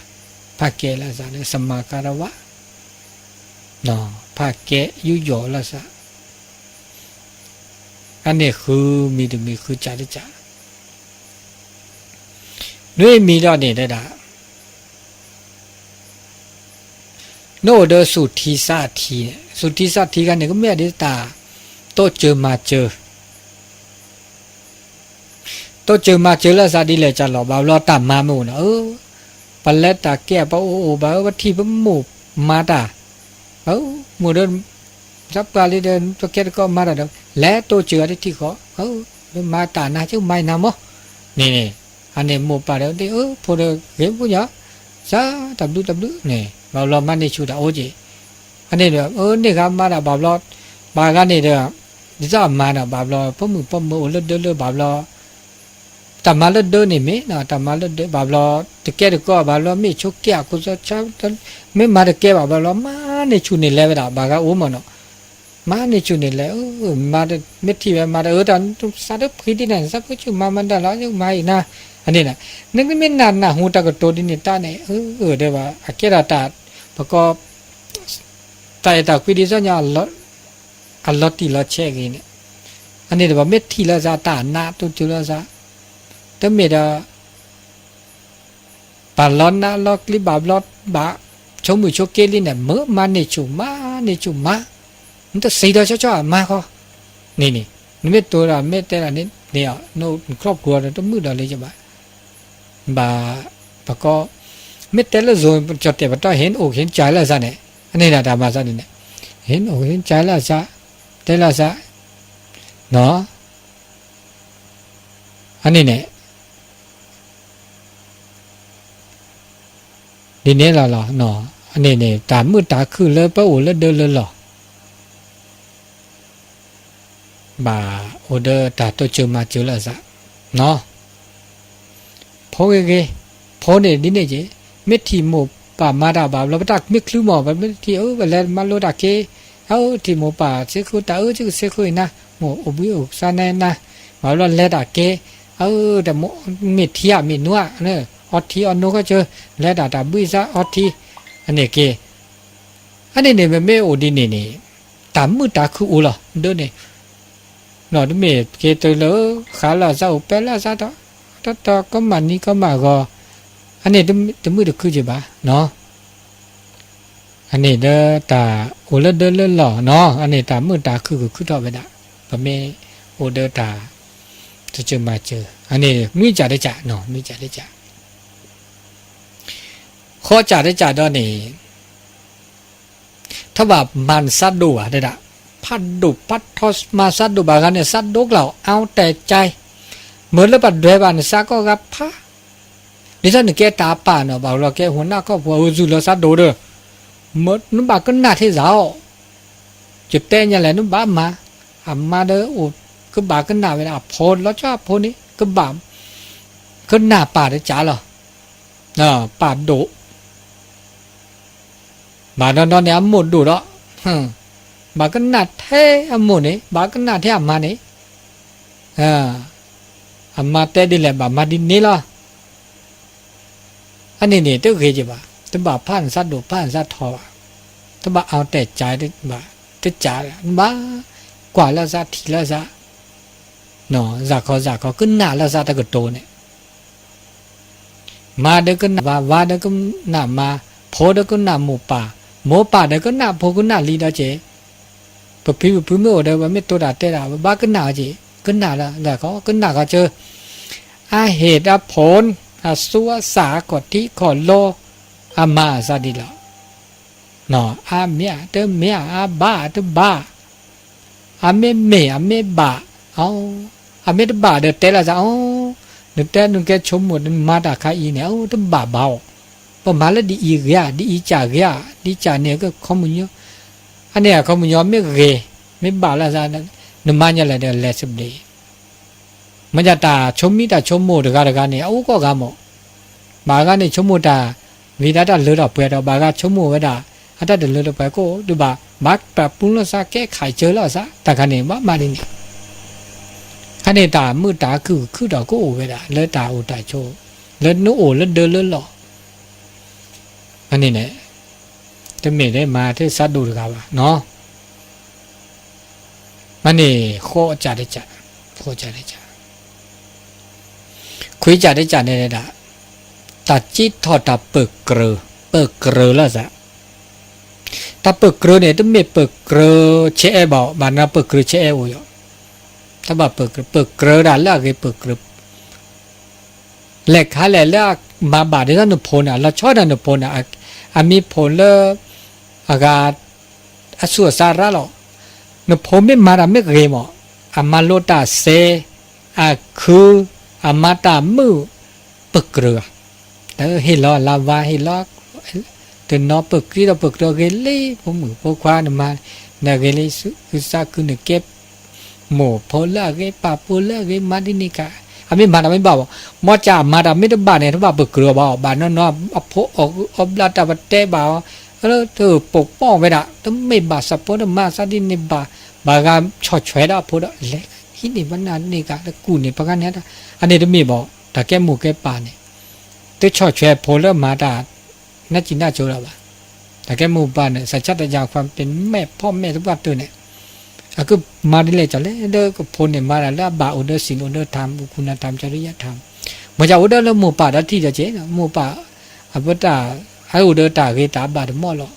ဖးကဲလိာ်သးလၢ စမၤကၤရဝး, ဖးကဲယူးယီၣ်လိာ်သး, အန့ၣ်ဃုမံၤတမံၤ ဃုကၢ်တကၢ် နွံမံၤဒီးန့ၣ်ဒၣ်, နအိၣ်ဒီးသူၣ်ထံသးထံ, သူၣ်ထံသးထံခါန့ၣ် ကမ့ၢ်ဒ်တၢ်တိစၢၤမၤစၢၤ, တိစၢၤမၤစၢၤလိာ်သးဒ်လဲၣ်ကလီၤ ဘၣ်ဘျီတၢ်မၤမ့ၢ်အိၣ်နီၤ, အၢ ပလဲၤတၢ်ကဲ ပအိၣ်အိၣ်ဘၣ် ပထံၣ်ပမိၢ်မၤတၢ်, အၢ မိၢ်ဒီး သးပှၢ်လံဒီး တကဲတကိးမၤတၢ်ဒီး လဲၤတိစၢၤအီၤတထံၣ်ဃီ, မၤတၢ်နၤ ကမၤနၤမး, န့ၣ်န့ၣ်, အန့ၣ်မိၢ်ပၢ်ဒီး အၢ ဖိဒီးဂ့ၤဖိညီ, စးတၢ်ဘျုးတၢ်ဘျုးန့ၣ် ဘၣ်ဘျီမၤန့ၢ်ဆူၣ်တၢ်အိၣ်က့ၤ, အန့ၣ်ဒီး အၢ န့ၢ်ဂၤမၤတၢ်ဘၣ်ဘျီ, ဘၣ်ဂၤန့ၣ်ဒီး ဒ်သိးအမၤဒီး ဘၣ်ဘျီ ဖိမုၣ်ဖိမုၣ်အိၣ်လၢဒၢလၢဘၣ်ဘျီ တၢ်မၤလၢဒၢန့ၣ်မ့ၢ် တၢ်မၤလၢဒၢဘၣ်ဘျီ တကဲတကိးဘၣ်ဘျီ မ့ၢ်ဆိးက့အခိၣ်သးဆါ မ့ၢ်မၤတကဲဘၣ်ဘျီလီၤ မၤန့ၢ်ဆူၣ်န့ၣ်လဲၤဝဲဒၣ် ဘၣ်ဂၤအိၣ်မးနီၤ, မၤန့ၢ်ဆူၣ်န့ၣ်လဲၤ မ့ၢ်ထံၣ်ဝဲမၤတၢ် အၢ တၢ်သးတဖှံဒ်န့ၣ် သးဖှံဆူၣ်မၤမၤတၢ်လီၤ မၤအံၤနၤ, အန့ၣ်, နမ့ၢ်နၢ်နၢ်ဟူတၢ်ကတိၤဒ်န့ၣ်တၢ်န့ၣ် အၢ ဒီးဘၣ် အကဲဒၣ်တၢ် ပကိး တၢ်အဲၣ်တၢ်ကွံဒ်သိးညီ အလီၤတံၢ်လီၤဆဲးဂ့ၤန့ၣ်, အန့ၣ်ဒီးဘၣ်မ့ၢ်ထံၣ်လိာ်သးတၢ်နးတိစၢၤလိာ်သး, တမ့ၢ်ဒီး ဘၣ်လီၤနးလီၤကျံဘၣ်ဘျီ ဘၣ်ဆိကမိၣ်ဆိက့လံန့ၣ် မ့ၢ်မၤန့ၢ်ဆူၣ် မၤန့ၢ်ဆူၣ်မၤ, နတစံးဒီးဆီဆီအမၤဃီ, န့ၣ်န့ၣ်, နမ့ၢ်တိၤဒီးမ့ၢ်တဲဒၣ်န့ၣ် နခီၣ်ပူၤဒီးတမုာ်ဒီးလၢယဘၣ် ဘၣ်, ပကိး, မ့ၢ်တဲလၢ zone ကၠီၣ်တဲာ်ပတီၢ် ဟ့ၣ်အိၣ်ဟ့ၣ်ကၠၢလၢအစးန့ၣ်, အန့ၣ်ဒၣ်တၢ်မၤစးန့ၣ်န့ၣ်, ဟ့ၣ်အိၣ်ဟ့ၣ်ကၠၢလၢအစး, တဲလၢအစး, အန့ၣ်န့ၣ်, ဒ်န့ၣ်လီၤလီၤ, အန့ၣ်န့ၣ် တၢ်မုာ်တၢ်ခုၣ်လၢပအိၣ်လၢဒၢလၢလီၢ် ဘၣ်အိၣ်ဒီးတၢ်တိစၢၤမၤစၢၤလိာ်သး, ဖိဂ့ၤဂ့ၤ, ဖိန့ၣ်ဒ်န့ၣ်က့ၤ, မ့ၢ်ထံၣ်မိၢ်ပၢ်မၤတၢ်ဘၣ်ဘျီ ပတၢ်မ့ၢ်ချုးမး ပမ့ၢ်ထံၣ် အၢ ပလဲၤမၤလိတၢ်က့ၤ, အၢ ထံၣ်မိၢ်ပၢ်သ့ၣ်ဃုတၢ် အၢ ကသ့ၣ်ဃုအံၤနၤ, မိၢ်အိၣ်ဘှံးအိၣ်သါနၤနၤ, ဘၣ်ဘျီလဲၤတၢ်က့ၤ, အၢ တၢ်မ့ၢ်ထံဧါ မ့ၢ်နိဧါ, အီထံအီနိဃီကၢ, လဲၤတၢ်တၢ်ဘှံးသါအီထံ, အန့ၣ်က့ၤ အန့ၣ်န့ၣ် ပမ့ၢ်အိၣ်ဒ်န့ၣ်န့ၣ် တၢ်မုာ်တၢ်ခုၣ်အိၣ်လီၤ ဒ်န့ၣ်, တမ့ၢ်က့ၤတုၤလၢ ဃးလီၤစၢ်အိၣ်ပဲလီၤစၢ်ဒီး တၢ်ကမၤနံၤကမၤဂီၤ, အန့ၣ်တမုာ်တခုၣ်က့ၤဘၣ်နီၤ. အန့ၣ်ဒီးတၢ်အိၣ်လၢဒၢလၢလီၢ်နီၤ အန့ၣ်တၢ်မုာ်တၢ်ခုၣ်ကခုၣ်ထီၣ်ဝဲဒၣ်, ပမ့ၢ်အိၣ်ဒီးတၢ် တစၢၤမၤစၢၤ အန့ၣ်နွံကၠးတကၠးနီၤ နွံကၠးတကၠး, ဃိးကၠးတကၠးဒီးန့ၣ် ထီၣ်ဘၣ်မၤနစးဒိၣ်ဘၣ်ဒဲဒၣ်, ဖးဒိၣ်ဖးထီမၤစးဒိၣ်ဘၣ်ဂၤန့ၣ် စးဒိၣ်ကျါအီၤ အါတဲကၠဲ, မ့ၢ်လၢပှၤဒွဲဘၣ်နစးကီၢ်ဂၤဖး, ဒ်သိးနကဲတၢ်ပာ်နီၤ ဘၣ်လီၤကဲ ဟူနၢ်ခီၣ်ဖိ အဝဲစူၤလီၤစးဒိၣ်ဒီး, နဘၣ်ကနၣ်ထဲစးအီၤ, ယတဲညါလဲၣ် နဘၣ်မၤ, အမါဒီးအိၣ်ကဘၣ်ကနၣ်ဝဲဒၣ် အဖိလီၤဆီအဖိန့ၣ် ကဘၣ် ကနၣ်ပာ်တကၠးလီၤ, ပာ်ဒိၣ် ဘၣ်နီၢ်နီၢ်န့ၣ် အမိၢ်ဒိၣ်ဒီး, ဘၣ်ကနၣ်ထဲအမိၢ်န့ၣ် ဘၣ်ကနၣ်ထဲအမါန့ၣ်, အမါတဲဒ်လဲၣ် ဘၣ်မၤဒ်န့ၣ်လီၤ. အန့ၣ်န့ၣ် တဂ့ၤက့ၤဘၣ်, တဘၣ်ဖးနစးဒိၣ်ဖးနစးထီဘၣ်, တဘၣ်အါတဲကၠဲဘၣ်, တကၠး, နဘၣ်ကွၢ်လၢစးထံၣ်လၢစး, စးခီစးခီ ကနၣ်လၢစးတကတိၤန့ၣ် မါဒီးကနၣ်ဝၤ, ဝၤဒီးကနၣ်မါ, ဖိဒီးကနၣ်မိၢ်ပၢ်, မိၢ်ပၢ်ဒီးကနၣ်ဖိကနၣ်လံၤဒီးက့ၤ, ပဖံပဖုမ့ၢ်အိၣ်ဒီး ပမ့ၢ်တိၤတၢ်တဲတၢ် ပဘၣ်ကနၣ်အီၤက့ၤ, ကနၣ်လၢ ကနၣ်ကီကၢ, အဟ့ၣ်တၢ်ဖိ, အသူအသၣ် အခီၣ်ထံးခီၣ်လိ, အမၤအသးဒ်လီၤ. အမ့ၢ်တမ့ၢ် အဘၣ်တဘၣ်, အမ့ၢ်မ့ၢ်အမ့ၢ်ဘၣ်, အမ့ၢ်တဘၣ်ဒီးတဲလီၤသးအီၤ, နတဲနကဲဆိကမိၣ် နမၤတၢ်ခါအံၤန့ၣ် အတဘၣ်ဘၣ်အီၤ, ပမၤလၢဒ်အံၤဂ့ၤဧါ ဒ်အံၤကၢ်ဂ့ၤဧါ, ဒ်ကၢ်န့ၣ်ကခီမုၢ်ညီ, အန့ၣ်အခီမုၢ်ညီမ့ၢ်ဂ့ၤ, မ့ၢ်ဘၣ်လီၤသး, နမၤညါလဲၣ်ဒီးလဲၤသဘျ့ မ့ၢ်ဒ်တၢ်ဆိမံတၢ်ဆိကမိၣ်တဂၤတဂၤန့ၣ် အအိၣ်ကိးဂၤမး, ဘၣ်ဂၤန့ၣ်ဆိကမိၣ်တၢ်, ဝံၤဒၣ်တၢ်လၢထီၣ်ပှဲၤဒီး ဘၣ်ဂၤဆိကမိၣ်ဝဲဒၣ်, အတၢ်တလၢထီၣ်ပှဲၤကိးဒုးဘၣ်, ဘၣ်ပာ်ပူၤလီၤသးကဲခးစၢၤလီၤသး တၢ်ခါန့ၣ် ဘၣ်မၤဒ်န့ၣ်, အန့ၣ်တၢ်မုာ်တၢ်ခုၣ်ခုၣ်ဒီးကအိၣ်ဝဲဒၣ် လၢတၢ်အိၣ်တၢ်ဆိး, လၢနအိၣ်လၢဒၢလၢလီၢ်, အန့ၣ်န့ၣ်, တမ့ၢ်လၢမၤထဲစးဒိၣ်တဂၤဘၣ်နီၤ မ့ၢ်န့ၣ် ဃိးကၠးတကၠး, ဃိးကၠးတကၠး, ခွံကၠးတကၠးန့ၣ်ဒၣ်, တၢ်စံးထီၣ်တၢ်ပၢၢ်ကြၢး, ပၢၢ်ကြၢးလီၤသး, တၢ်ပၢၢ်ကြၢးန့ၣ် တမ့ၢ်ပၢၢ်ကြၢးဆဲးအဲၣ်ဘၣ်, ဘၣ်နပၢၢ်ကြၢးဆဲးအဲၣ်အိၣ်ယီၤ, တဘၣ်ပၢၢ်ကြၢး, ပၢၢ်ကြၢးဒၣ်လၢအဂ့ၤပၢၢ်ကြၢး လဲၤခါလဲၣ်လၢအမၤဘၣ်ဒ်သိးနဖိန့ၣ် လီၤဆီဒၣ်နဖိန့ၣ်, အမံၤဖိလၢ အဂၤ အဆူၣ်အစါရၣ်လီၤ, နဖိမ့ၢ်မၤတၢ်မ့ၢ်ဂ့ၤမး, အမၤလိတၢ်စဲ, အခု, အမၤတၢ်မုာ်, ပၢၢ်ကြၢးဧါ, ဟ့ၣ်လီၤလၢဝါ ဟ့ၣ်လီၤ တနီၤပၢၢ်ကြၢးဒီးပၢၢ်ကြၢးဂ့ၤလံ, ဖိမုၣ်ဖိခွါနမၤ, နဂ့ၤလံ, သုသးခုနကဲမိၢ်ဖိလၢအဂ့ၤ ပၢ်ဖိလၢအဂ့ၤ မၤဒ်န့ၣ်က, အမ့ၢ်မၤတၢ်မ့ၢ်ဘၣ်ဘၣ်, မ့ၢ်ကၢ်အမၤတၢ်မ့ၢ်တဘၣ်န့ၣ် တဘၣ်ပၢၢ်ကြၢးအီၤဘၣ်, ဘၣ်နီၢ်နီၢ် အဖိအီၣ်ဘျၣ်တၢ်ပတဲဘၣ်အီၤ, လၢတပိာ်ပီၢ်ဝဲဒၣ် တမ့ၢ်ဘၣ်စၢၤဖိတမၤသးဒ်န့ၣ်ဘၣ်, ဘၣ်ဂၤဆီၣ်ဆွဲဒၣ်အဖိဒီး လဲၤဟံးန့ၢ်ပနၢ်န့ၢ်က လၢကူၣ်န့ၢ်ပှၤဂၤန့ၣ်, အန့ၣ်တမ့ၢ်ဘၣ်, တၢ်ကဲမိၢ်ကဲပၢ်န့ၣ် တဆီၣ်ဆွဲဖိလၢမၤတၢ် နၢ်စံၣ်နၢ်စိၤလၢၤဘၣ်, တၢ်ကဲမိၢ်ပၢ်န့ၣ် စၢ်ဆၢတယၢ်ခွါပ့ၤမဲာ်ဖီၣ်မဲာ်တပှၢ်တၢၢ်န့ၣ်, အကမၤဒ်လဲၣ်ကီလဲၣ်ဒီးကဖိန့ၣ်မၤတၢ်လၢအဘၣ်အိၣ်ဒီးစံၣ်အိၣ်ဒီးထၢမ် အိၣ်ခူၣ်နၢ်ထၢမ်ကၠီဒုးယၢ်ထၢမ်, မ့ၢ်ကၢ်အိၣ်ဒီးလၢမိၢ်ပၢ်ဒီးထံၣ်ဒီးက့ၤ မိၢ်ပၢ်, အပတၢ်, အအိၣ်ဒီးတၢ်ဂ့ၤတၢ်ဘၣ်တမီၢ်လီၤ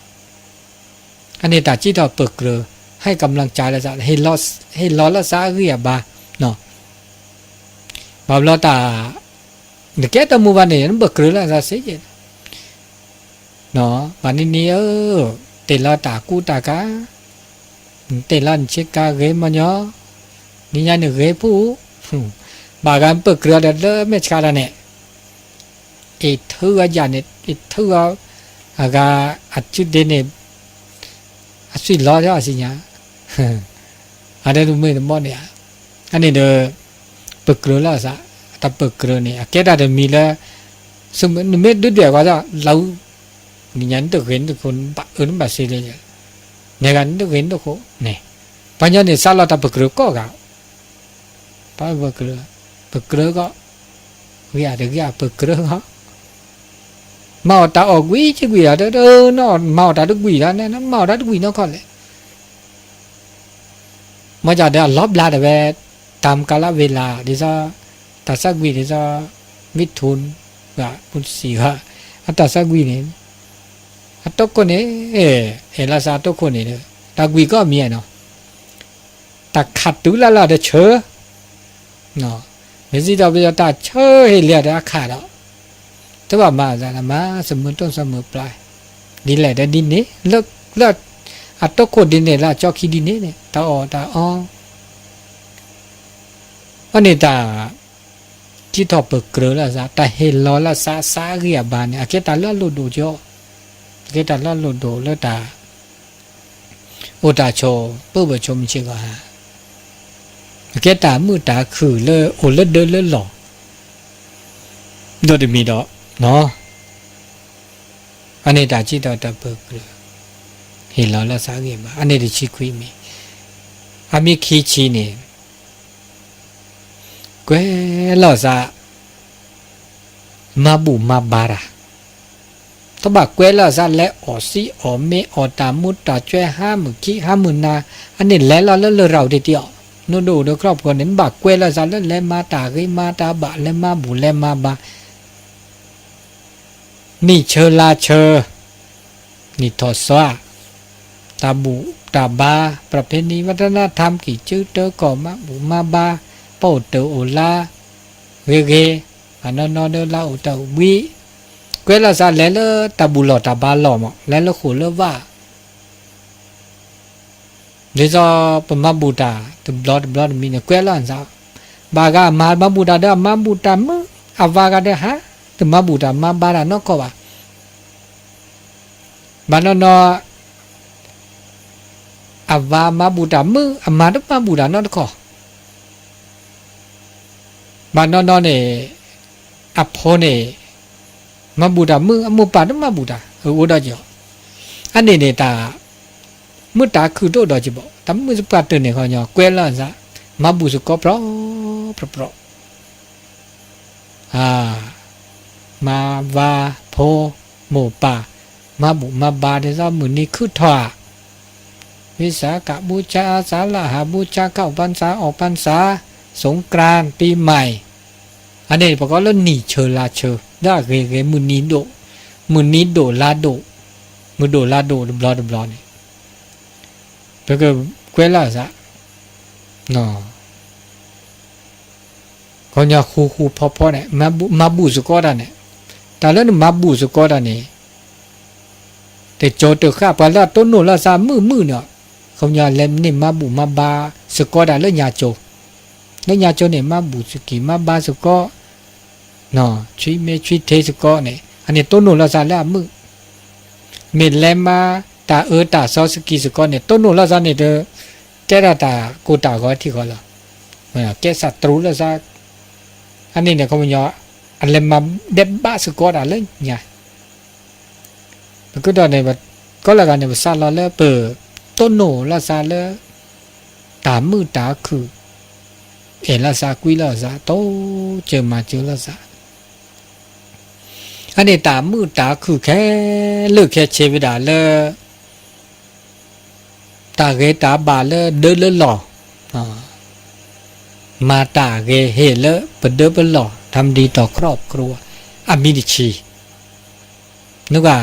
အန့ၣ်တၢ်စံးထီၣ်ပၢၢ်ကြၢး, ဟဲကမျၢၢ်ကၢ်လၢသး, ဟ့ၣ်လီၤလၢသးအဂံၢ်အဘါ, ဘၣ်ဘျီတၢ်, နကဲတမူဘၣ်န့ၣ် နပၢၢ်ကြၢးလၢသးစ့ၢ်ကီး, ဘၣ်နံၤနံၤဧၢ, တ့ၢ်လီၤတၢ်ကူတၢ်ကၤ, နတ့ၢ်လီၤနဆ့ကၤဂ့ၤမီၢ်ညီ, နံၤညါနဂ့ၤဖူ, ဘၣ်ဂၤပၢၢ်ကြၢးဒီးလၢမဲာ်ဆှးတၢ်န့ၣ် အ့ၣ်ထုအီၤယၤန့ၣ် အ့ၣ်ထုအီၤ, အဂၤအစုဒ့န့ၣ်, အသွံၣ်လီၤအစံၣ်ညါ, အဒဲတမ့ၢ်တမီၢ်န့ၣ်ဧါ, အန့ၣ်ဒီး, ပၢၢ်ကြၢးလီၤသး, တၢ်ပၢၢ်ကြၢးန့ၣ် အကဲတၢ်တမံၤလၢ, နမ့ၢ်ဒုးဒွဲၣ်ဝဲဒၣ်လၢ, နံၤညါနတဂ့ၤနတခိၣ် နဘၣ်အၢနဘၣ်သီလၢ, နဲဂၤနတဂ့ၤနတခိၣ်န့ၣ်, ပှၤညီန့ၣ်စးလီၤတၢ်ပၢၢ်ကြၢးကိးဂၤ ပၢၢ်ကြၢး, ပၢၢ်ကြၢးကီး, ဂ့ၤဧါတဂ့ၤဧါပၢၢ်ကြၢးကီး, မၤအီၣ်တၢ်အီၣ်ကွံာ်ကကွံာ်ဒီး တနီၣ်မၤအီၣ်တၢ်တကွံာ်ဒီး မၤအီၣ်တၢ်တကွံာ်နီၢ်ခီလဲၣ်. မ့ၢ်ဒီးအလီၤဘျါတဲဝဲ တၢ်မကၤလၢဝ့ၤလၤ ဒ်သိး တၢ်သးကွံာ်ဒ်သိး ဝံထူၣ် ဂၤ ပူၤတစံးဂၤ အတၢ်သးကွံာ်န့ၣ် အတိခိၣ်န့ၣ် အဲၣ်လီၤသးအတိခိၣ်န့ၣ် တၢ်ကွံာ်ကီၢ်မံၤနီၤ တၢ်ခးတုၤလၢ်လၢ်ဒီးဆၢ မ့ၢ်စံးဒီးပယီၤတၢ်ဆၢဟ့ၣ်လံဒီးအခးဒီး တဘၣ်မၤအသးလၢမၤ သးမုာ်တိၢ်သးမုာ်ပျၢ် ဒ်လဲၣ်ဒီးဒ်န့ၣ် လၢ လၢ အတိခိၣ်ဒ်န့ၣ်လၢအကၠီခံဒ်န့ၣ်န့ၣ် တၢ်အီၣ်တၢ်အီ အန့ၣ်တၢ် ကံထီၣ်ပၢၢ်ကြၢးလၢအသး တၢ်ဟ့ၣ်လီၤလၢအသးအသးအဂံၢ်အဘါန့ၣ် အကဲတၢ်လၢအလိၣ်ဒိၣ်ကီ အကဲတၢ်လၢအလိၣ်ဒိၣ်လၢတၢ် အိၣ်တၢ်ဆိး ပၢၢ်ဘၢၣ်ဆိးမုၢ်ဆ့ၣ်ဂီၤဟါ အကဲတၢ်မုာ်တၢ်ခုၣ်လၢအိၣ်လၢဒၢလၢလီၢ် ဒီးတမံၤဒီး အန့ၣ်တၢ်ကံထီၣ်တၢ်ပၢၢ်ကြၢး ဟ့ၣ်လီၤလၢသးဂံၢ်ဘါ အန့ၣ်တဆံခွံမံၤ အမံၤခံဆံန့ၣ် ကွဲးလီၤသး မၤဘူၣ်မၤဘါတၢ် တဘၣ်ကွဲးလီၤသးလဲၤအီၣ်သံအီၣ်မ့ၤ အီၣ်တၢ်မူးတၢ်ကွဲးဟါမုၢ်ခံဟါမုၢ်နၤ အန့ၣ်လဲၤလီၤလၢလရာ်အိၣ်တ့ၢ်တ့ၢ်အီၤ နဒိၣ်အိၣ်ဒီးခီၣ်ဖီန့ၣ် နဘၣ်ကွဲးလီၤသးလၢလဲၤမၤတၢ်ဂ့ၤမၤတၢ်ဘၣ် လဲၤမၤဘူၣ်လဲၤမၤဘါ နံၣ်ဆၢလါဆၢ နံၣ်ထီၣ်သီ တၢ်ဘူၣ်တၢ်ဘါ ပြဖဲနံၤ วัฒนธรรม ကံၢ်စုတၢကီၢ် မၤဘူၣ်မၤဘါ ပအိၣ်တၢ်အိၣ်လါ ဂ့ၤဂ့ၤ အနီၢ်နီၢ်ဒီးလါအိၣ်တၢ်အိၣ်ဘှံး ကွဲးလီၤသးလဲၤလၢတၢ်ဘူၣ်လီၢ်တၢ်ဘါလီၢ်မး လဲၤလၢဃိာ်လၢဝၣ် ဒ်သိးပမၤဘူၣ်တၢ်တဘျီတဘျီတမံၤန့ၣ် ကွဲးလီၤသး ဘၣ်ဂၤမၤမၤဘူၣ်တၢ်ဒီးအမၤဘူၣ်တၢ်မုာ် အဝၤဂၤဒီးဟး တမၤဘူၣ်တၢ်မၤဘါတၢ်နီတခီဘၣ် ဘၣ်နီၢ်နီၢ် အဝၤမၤဘူၣ်တၢ်မုာ် အမၤတမၤဘူၣ်တၢ်နီတခီ ဘၣ်နီၢ်နီၢ်န့ၣ် အဖိန့ၣ် မၤဘူၣ်တၢ်မုာ် အမိၢ်ပၢ်တမၤဘူၣ်တၢ် အအိၣ်ဒီးကီ အန့ၣ်န့ၣ်တၢ် မုာ်တၢ်ခုၣ်တအိၣ်ဒီးကီဘၣ် တၢ်မုာ်သပှၢ်တၢၢ်န့ၣ်ခီညီ ကွဲးလီၤသး မၤဘူၣ်သကိးပြီပြီပြီ မၤဝၤဖိ မိၢ်ပၢ် မၤဘူၣ်မၤဘါဒ်သိးမုၢ်နံၤခုၣ်ထီၣ်ဧါ ဝိสาขบูชา อาสาฬหบูชา เข้าพรรษา ออกพรรษา สงกรานต์ ปีใหม่ အန့ၣ်ပကိးလၢနံၣ်ဆၢလါဆၢ လၢအဂ့ၤဂ့ၤ မုၢ်နံၤဒိၣ် မုၢ်နံၤဒိၣ်လါဒိၣ် မုၢ်ဒိၣ်လါဒိၣ်တဘျီတဘျီန့ၣ် ပကကွဲးလီၤသး ခီညီဃူဃူဖိးဖိးန့ၣ် မၤဘူၣ်သကိးတၢ်န့ၣ် တၢ်လၢနမၤဘူၣ်သကိးတၢ်န့ၣ် တကၠိတဃၣ် ပှၤလၢအတိၢ်နီၣ်လီၤသးမုာ်မုာ်န့ၣ် ခီပညီလဲၤန့ၢ်မၤဘူၣ်မၤဘါသကိးတၢ်လၢညါကၠိ လၢညါကၠိန့ၣ် မၤဘူၣ်သကံၢ်မၤဘါသကိး ဆွံမ့ၢ်ဆွံထ့သကိးန့ၣ် အန့ၣ်တိၢ်နီၣ်လီၤသးလၢအမုာ် မ့ၢ်လဲၤမၤတၢ်အၢတၢ်သီသကံၢ်သကိးန့ၣ် တိၢ်နီၣ်လီၤသးန့ၣ်ဒီး ကဲထီၣ်တၢ်ကိၢ်တၢ်ဂီၤထံဃီလီၤ ကဲသးတြူးလီၤသး အန့ၣ်န့ၣ် ခီပညီ အလဲၤမၤဒဲးဘးသကိးတၢ်လၢညါ ပကတီၢ်န့ၣ် ကိးလၢဂၤန့ၣ် ပစးလီၤလၢပတိၢ်နီၣ်လီၤသးလၢ တၢ်မုာ်တၢ်ခုၣ် အဲၣ်လီၤသးကွံလီၤသး တိစၢၤမၤစၢၤလီၤသး အန့ၣ်တၢ်မုာ်တၢ်ခုၣ်ခဲလၢာ်ခဲဆ့ဝဲဒၣ်လၢ တၢ်ဂ့ၤတၢ်ဘၣ်လၢဒၢလၢလီၢ် မၤတၢ်ဂ့ၤဟ့ၣ်လၢပဒၢပလီၢ် ทำดีต่อครอบครัว အမံၤတဆံ နဂၤ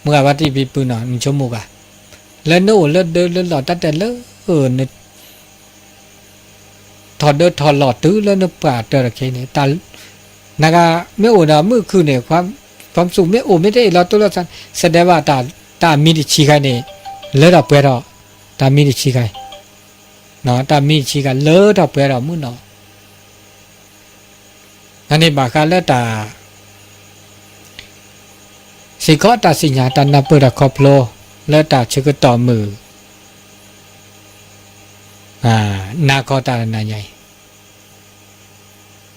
မုၢ်ဂၤဘၣ်တံၢ်ဖံဖုနီၤ နဆိကမိၣ်ဂၤ လၢနအိၣ်လၢဒၢလၢလီၢ်တၢ်တဲလၢ န ထီၣ်ဒၢထီၣ်လီၢ်တုၤလၢနပှၢ်တၢၢ်တခါန့ၣ် နဂၤမ့ၢ်အိၣ်ဒီးမုာ်ခုၣ်န့ၣ် ความสุข မ့ၢ်အိၣ်မ့ၢ်တအိၣ်လီၤတိၢ်လီၤဆီ စံးဒဲးဘၣ် တၢ်အမံၤတဆံခါန့ၣ် လၢထီၣ်ပှဲၤထီၣ် တၢ်မံၤတဆံခါ တၢ်မံၤတဆံခါလၢထီၣ်ပှဲၤထီၣ်မုၢ်နီၤ အန့ၣ်ဘၣ်ဃးလၢတၢ် စ့ၢ်ကီးတၢ်စံၣ်ညီၣ်တၢ်နၢ်ပၢၢ်တၢ်ခီဖျိ လၢတၢ်ဆၢကတီၢ်မုၢ် နၤခီတၢ်နၤညါအံၤ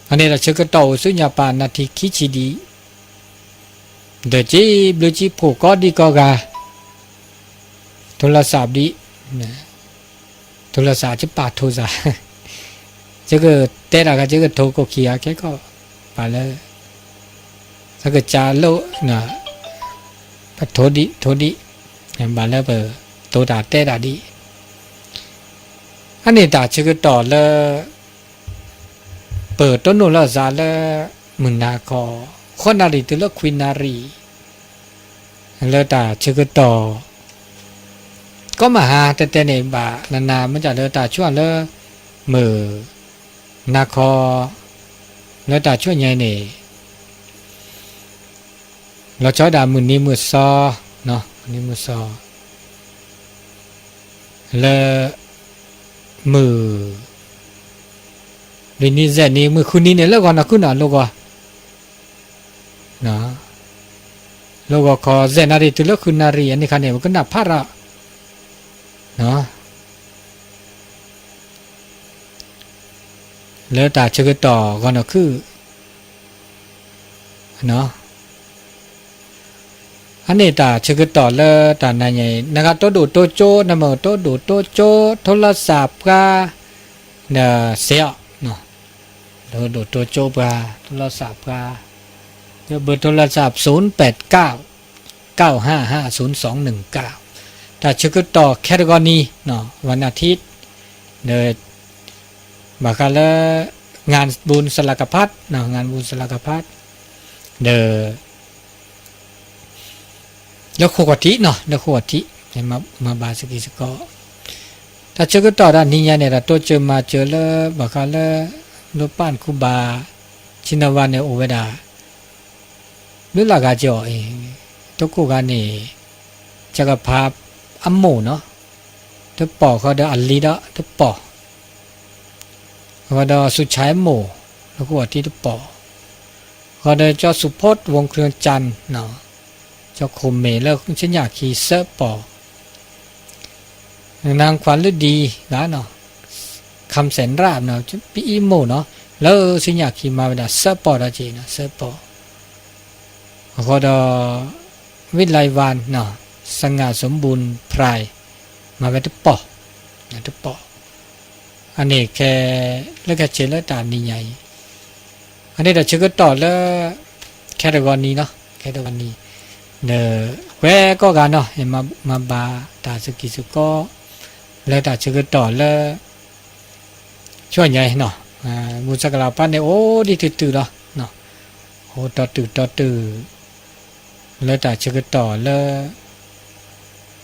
အန့ၣ်ဒီးဆၢကတီၢ်အိၣ်ဆူညါပာ်နၢ်ထံခံဆံဒံး ဒီးစံးဘျုးစံးဖှိၣ်ကိးဒံကိးဂၤ ထိလီၤစးဒံး ထိလီၤစးကပာ်ထိစး ကတဲတၢ်ဂၤကကထိကိၣ်ခံဂၤခဲကီၢ် ပာ်လၢ သကစၢ်လိၣ် ထိဒံး ထိဒံး, ဘၣ်လၢပသိတၢ်တဲတၢ်ဒံး, အန့ၣ်တၢ်ဆၢကတီၢ်လၢ ပတိၢ်နီၣ်လိာ်သးလၢ မုၢ်နၤခီ ဃိးနၣ်ရံၣ်တုၤလၢခွံနၣ်ရံၣ် လၢတၢ်ဆၢကတီၢ် ကီမဟါတဲတဲန့ၣ်ဘၣ်နၤနၤ မ့ၢ်တၢ်လၢတၢ်ဆူၣ်လၢ မုၢ်နၤခီ လၢတၢ်ဆူၣ်ညါန့ၣ် လီၤဆီဒၣ်မုၢ်နံၤမုၢ်သီ, မုၢ်နံၤမုၢ်သီ လၢ မုၢ် လွံၢ်နံၤ ယဲၢ်နံၤ မုၢ်ဃုနံၤန့ၣ် လၢဂီၤနီၢ်ခုၣ်နီၢ် လိၣ်ဂီၤ လိၣ်ဂီၤခီ ယဲၢ်နၣ်ရံၣ်တုၤလၢဃုနၣ်ရံၣ် အန့ၣ်ခါန့ၣ် ပကနၣ်ဖးရၣ် လၢတၢ်ဆၢကတီၢ်ဂီၤနီၢ်ခုၣ် အန့ၣ်တၢ်ဆၢကတီၢ်လၢတၢ်နၤညါအံၤ နဂၤတိဒိၣ်တိကၠိ နမ့ၢ်တိဒိၣ်တိကၠိ ထိလၢစးပှၤ နစဲးအီၤ, တိဒိၣ်တိကၠိပှၤ ထိလၢစးပှၤ လၢဘၢၣ်ထိလၢစး ศูนย์แปดเก้า เก้าห้าห้า ศูนย์สองหนึ่งเก้า တၢ်ဆၢကတီၢ်ခဲတဂီၤနံၤ วันอาทิตย์ ဒီး ဘၣ်ဃးလၢ งานบุญสลากพัด งานบุญสลากพัด ဒီး လၢဃိာ်ထံးနီၤ လၢဃိာ်ထံး မၤဘၣ်စကံးစကီး တၢ်ဆၢကတီၢ်တနံၤညါန့ၣ် တၢ်တိစၢၤမၤစၢၤလၢ ဘၣ်ဃးလၢ ဒိပၣ်ခူဘၣ် ဆံနဝါန့ၣ်အိၣ်ဝဲဒၣ် ဘျုးလၢ်ဂၤကီးအံၤ တကိးဂၤန့ၣ် ကကဖးအမိၢ်နီၤ တပီၢ်ဃီဒီးအလံၤဒီးတပီၢ် အဃိဒီးစူၣ်ဆဲးမိၢ် လၢဃိာ်ထံးတပီၢ် အဃိဒီးကၠီစူၣ်ဖိတ် ဝူခရၢၣ်ကၠၣ် ကၠီခိၣ်မ့ၢ်လၢဆ့ညါခံသၢပီၢ် နၢ်ခွါလုၢ်ဒံးဂၤနီၤ ခၣ်စဲၣ်ရၣ်နီၤ ပအံၤမိၢ်နီၤ လၢဆ့ညါခံမၤဝဲဒၣ်သၢပီၢ်ဒီးက့ၤနီၤ သၢပီၢ် အဃိဒီး ဝံလံဝၣ်နီၤ สง่าสมบูรณ์ไพร မၤဝဲတပီၢ် တပီၢ် အန့ၣ်ခဲ လၢခဲဆ့လၢတၢ်နံၤညါအံၤ အန့ၣ်တၢ်ဆၢကတီၢ်လၢ ခဲတဂီၤနံၤနီၤ ခဲတဂီၤနံၤ ဒီး ကွဲကိးဂၤနီၤ မၤဘၣ်တၢ်စကံးစကီး လၢတၢ်ဆၢကတီၢ်လၢ ဆူညါအံၤနီၤ မုၢ်စကလၢ်ဖးန့ၣ် အိၣ်ဒံးတုၤတုၤလီၤ အိၣ်တီတုၤတီတုၤ လၢတၢ်ဆၢကတီၢ်လၢ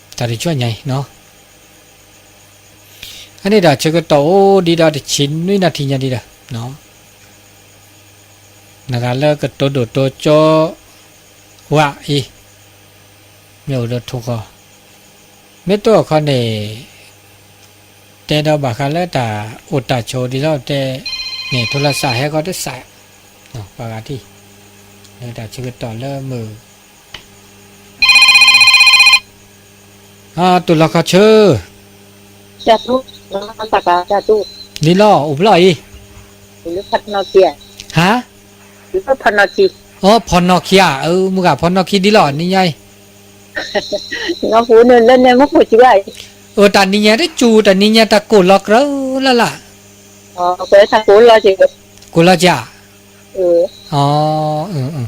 တၢ်တဆူညါအံၤနီၤ အန့ၣ်တၢ်ဆၢကတီၢ်အိၣ်ဒံးဒီးတဆံနွံနၣ်ရံၣ်ညါဒံးဒီး နဂၤလၢကတိဒိၣ်တိကၠိ ဝဲအံၤ မ့ၢ်အိၣ်ဒီးထိၣ်ဃီ မ့ၢ်တိၢ်အခီန့ၣ် တဲဒီးဘၣ်ဃးလၢတၢ်အိၣ်တၢ်ဆိးဒ်သိးတဲန့ၣ် ထိလၢစးဟဲဃီတစး ပှၤဂၤထံၣ် လၢတၢ်ဆၢကတီၢ်လၢမုၢ် တိၢ်လီၤခီဆၢ ဒ်လီၤ အိၣ်ဖျီၣ်အံၤ ဟါ ဖီၣ်နီၣ်ခံဧါ မုၢ်ဂၤဖီၣ်နီၣ်ခံဒ်လီၤ နံၤညါအံၤ လၢန့ၣ်မ့ၢ်ကိၣ်စူၤ တၢ်နံၤညါတစူၤ တၢ်နံၤညါတၢ်ကိၢ်လီၤကြၢးလၢ်လၢ် ကိၢ်လီၤကၠး တၢ်နံၤညါအံၤ တၢ်ကိၢ်လီၤက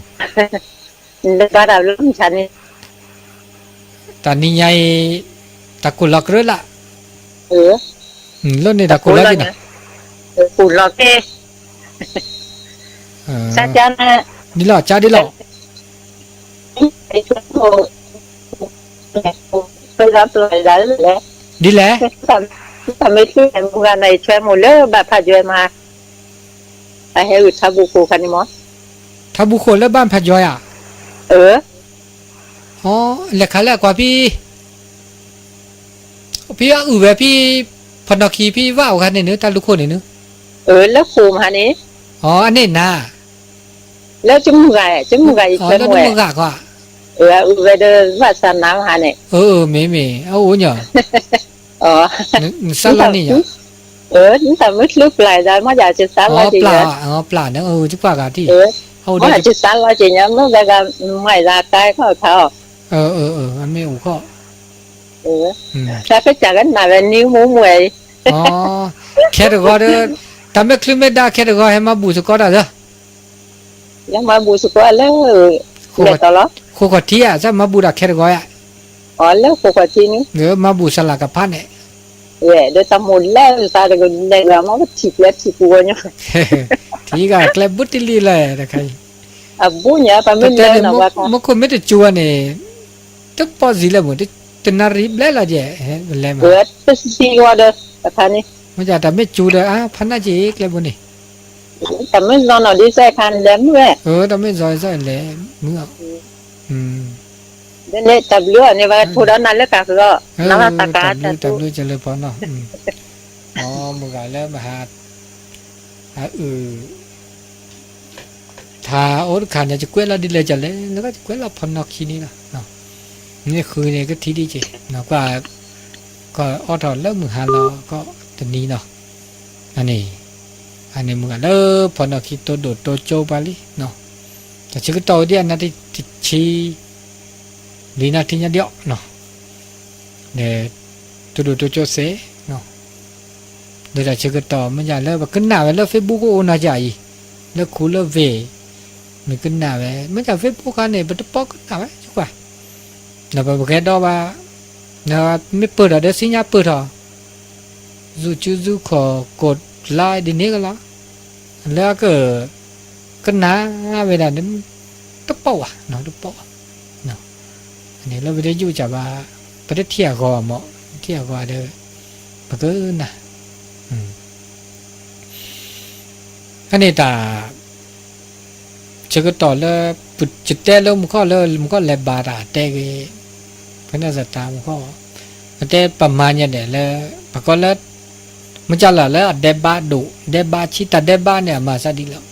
ြၢးလၢ် လၢန့ၣ်တၢ်ကိၢ်လီၤက့ၤနီၤ ဒ်လီၤ ကၠးဒ်လီၤ ဒ်လဲၣ် မုၢ်ဂၤန့ၣ် ဆွဲမိၢ်လၢဘၣ်ဖးယွဲမး အဟဲဂုာ်ထါဘူးခိၣ်ခါန့ၣ်မး ထါဘူးခိၣ်လၢဘၣ်ဖးယွဲဧါ လဲၤခးလၢအကွၢ်ဖံ ဖံအုၣ်ဝဲဖံ ဖီၣ်နီၣ်ခံဖံဘၣ်အိၣ်ခါန့ၣ်နုၤ တၢ်လူခိၣ်န့ၣ်နုၤ လၢခိၣ်မးန့ၣ် အန့ၣ်နၤ လၢကမုၢ်ဂၤ ကမုၢ်ဂၤယဆွဲမိၢ်ဝဲ အုၣ်ဝဲဒီးဘၣ်ဆၣ်နၤမးန့ၣ် မ့ၢ်မ့ၢ် အအိၣ်ညီ နစးလီၤန့ၣ်ယၤ နတၢ်မုၢ်ချုးပျၢ်ဒၣ်မးယၤ ကစးလီၤက့ၤယၤ ပျၢ် ပျၢ်န့ၣ် ယကွၢ်ဂၤထံၣ် မ့ၢ်ကစးလီၤက့ၤညါ မ့ၢ်ဝဲဂၤမၤယၤတၢ်ခီၣ်ခါအီၤ အမ့ၢ်အိၣ်ခီၣ် တၢ်ကစၢ်ကနၣ်ဝဲနံၤမူမူအံၤ ခဲတဂီၤဒီး တၢ်မ့ၢ်ချုးမ့ၢ်ဒါခဲတဂီၤ ဟဲမၤဘူၣ်သကိးတၢ်လၢ ဟဲမၤဘူၣ်သကိးလၢ လဲၤတီၤလီၤ ဖိခွါထံဧါ, စၢ်မၤဘူၣ်တၢ်ခဲတဂီၤဧါ, အီၤလၢဖိခွါထံန့ၣ်, မၤဘူၣ်စလၢကဖးန့ၣ်, ဝဲဒီးတၢ်မိၢ်လဲၢ်သးတကလဲၤဂၤမ့ၢ်ပထံၣ်ကျဲထံၣ်ပူၤဝဲညီ, ထံဂၤကျဲဘူးတလံလၢတခါအံၤ, အဘူးညါပမ့ၢ်လဲၤန့ၣ်, မူခိၣ်မ့ၢ်တစူၤဝဲန့ၣ်, တပီၢ်စံးလၢမုၢ်, တနၣ်ရံၣ်ဘျဲၣ်လီၤယဲၢ်, လဲၤမး, တသံဝဲဒီးတခါန့ၣ်, မ့ၢ်တၢ်မ့ၢ်စူၤဒီး အါ ဖးနၢ်က့ၤကျဲဘူးန့ၣ် တၢ်မ့ၢ်စီၤနီၢ်ဒ်စဲခါလဲၤမုၢ်ဝဲ, တၢ်မ့ၢ်စီၤစဲလဲၤမုၢ်အီၤ, ဒ်န့ၣ်တၢ်ဘျုးအီၤန့ၣ် ပထိးဒီးနၤလၢကးဃုာ်အီၤ, နဘၣ်သးကါတၢ်ဘျုး, တၢ်ဘျုးကလၢပီနီၤ, အမုၢ်ဂၤလၢမဟါ, အအုၣ် ထါအိၣ်တခါန့ၣ် ယကွဲးလီၤဒ်လဲၣ်ကလဲၣ်, လၢကယကွဲးလီၤဖီနီၢ်ခံန့ၣ်လီၤ, မ့ၢ်ဃုန့ၣ်ကထံၣ်ဒ်က့ၤ, ကွၢ်, ကီၢ်အိးထီၣ်လၢမုၢ်ဟါလီၤ ကီၢ်တနံၤနီၤ, အန့ၣ်, အန့ၣ်မုၢ်ဂၤလၢဖီနီၢ်ခံတိဒိၣ်တိကၠိပှၤလံ, တၢ်ဆၢကတီၢ်ဝဲဒ်အနၢ်တဆံ လံနၢ်ထံညါဒံးအီၤ, ဒီး, တိဒိၣ်တိကၠိစ့ၢ်, ဒီးတၢ်ဆၢကတီၢ်မ့ၢ်ယၤလၢပကနၣ်ဝဲလၢ Facebook ကအိၣ်နီၤယၤအံၤ, လၢခူလၢဝ့ၢ်, မ့ၢ်ကနၣ်ဝဲ မ့ၢ်ယၤ Facebook ခါန့ၣ် ပတပီၢ်ကနၣ်ဝဲကွၢ်, ဒီးပပကဲဒီးဘၣ်, မ့ၢ်ပၢၢ်ထီၣ်ဒီးစံညါပၢၢ်ထီၣ်, ဇူးစုဇူးခီၣ်ကိးလါဒ်န့ၣ်ကလီၤ, လၢအက ကနၣ်ဝဲဒၣ်န့ၣ်, တပီၢ်ဘၣ်, တပီၢ်ဘၣ်, န့ၣ်လၢပတယုၢ်ကဘၣ်, ပတထံၣ်အဂီၢ်မး, ထံၣ်အဂီၢ်ဒီး, ပကနၣ်, အန့ၣ်တၢ် ဆၢကတီၢ်လၢ, ယတဲလၢမူခီၣ်လၢမူခီၣ်လဲၤဘါတၢ်တဲဂ့ၤ, ဖဲန့ၣ်စတၢ်မူခီၣ်, ပတဲပမၤညါဒဲးလၢ, ပကိးလၢ, မ့ၢ်ကလၢ်လၢအဒဲးဘးဒိၣ် ဒဲးဘးဆံး တၢ်ဒဲးဘးန့ၣ် အမၤစၢ်ဒ်လဲၣ်,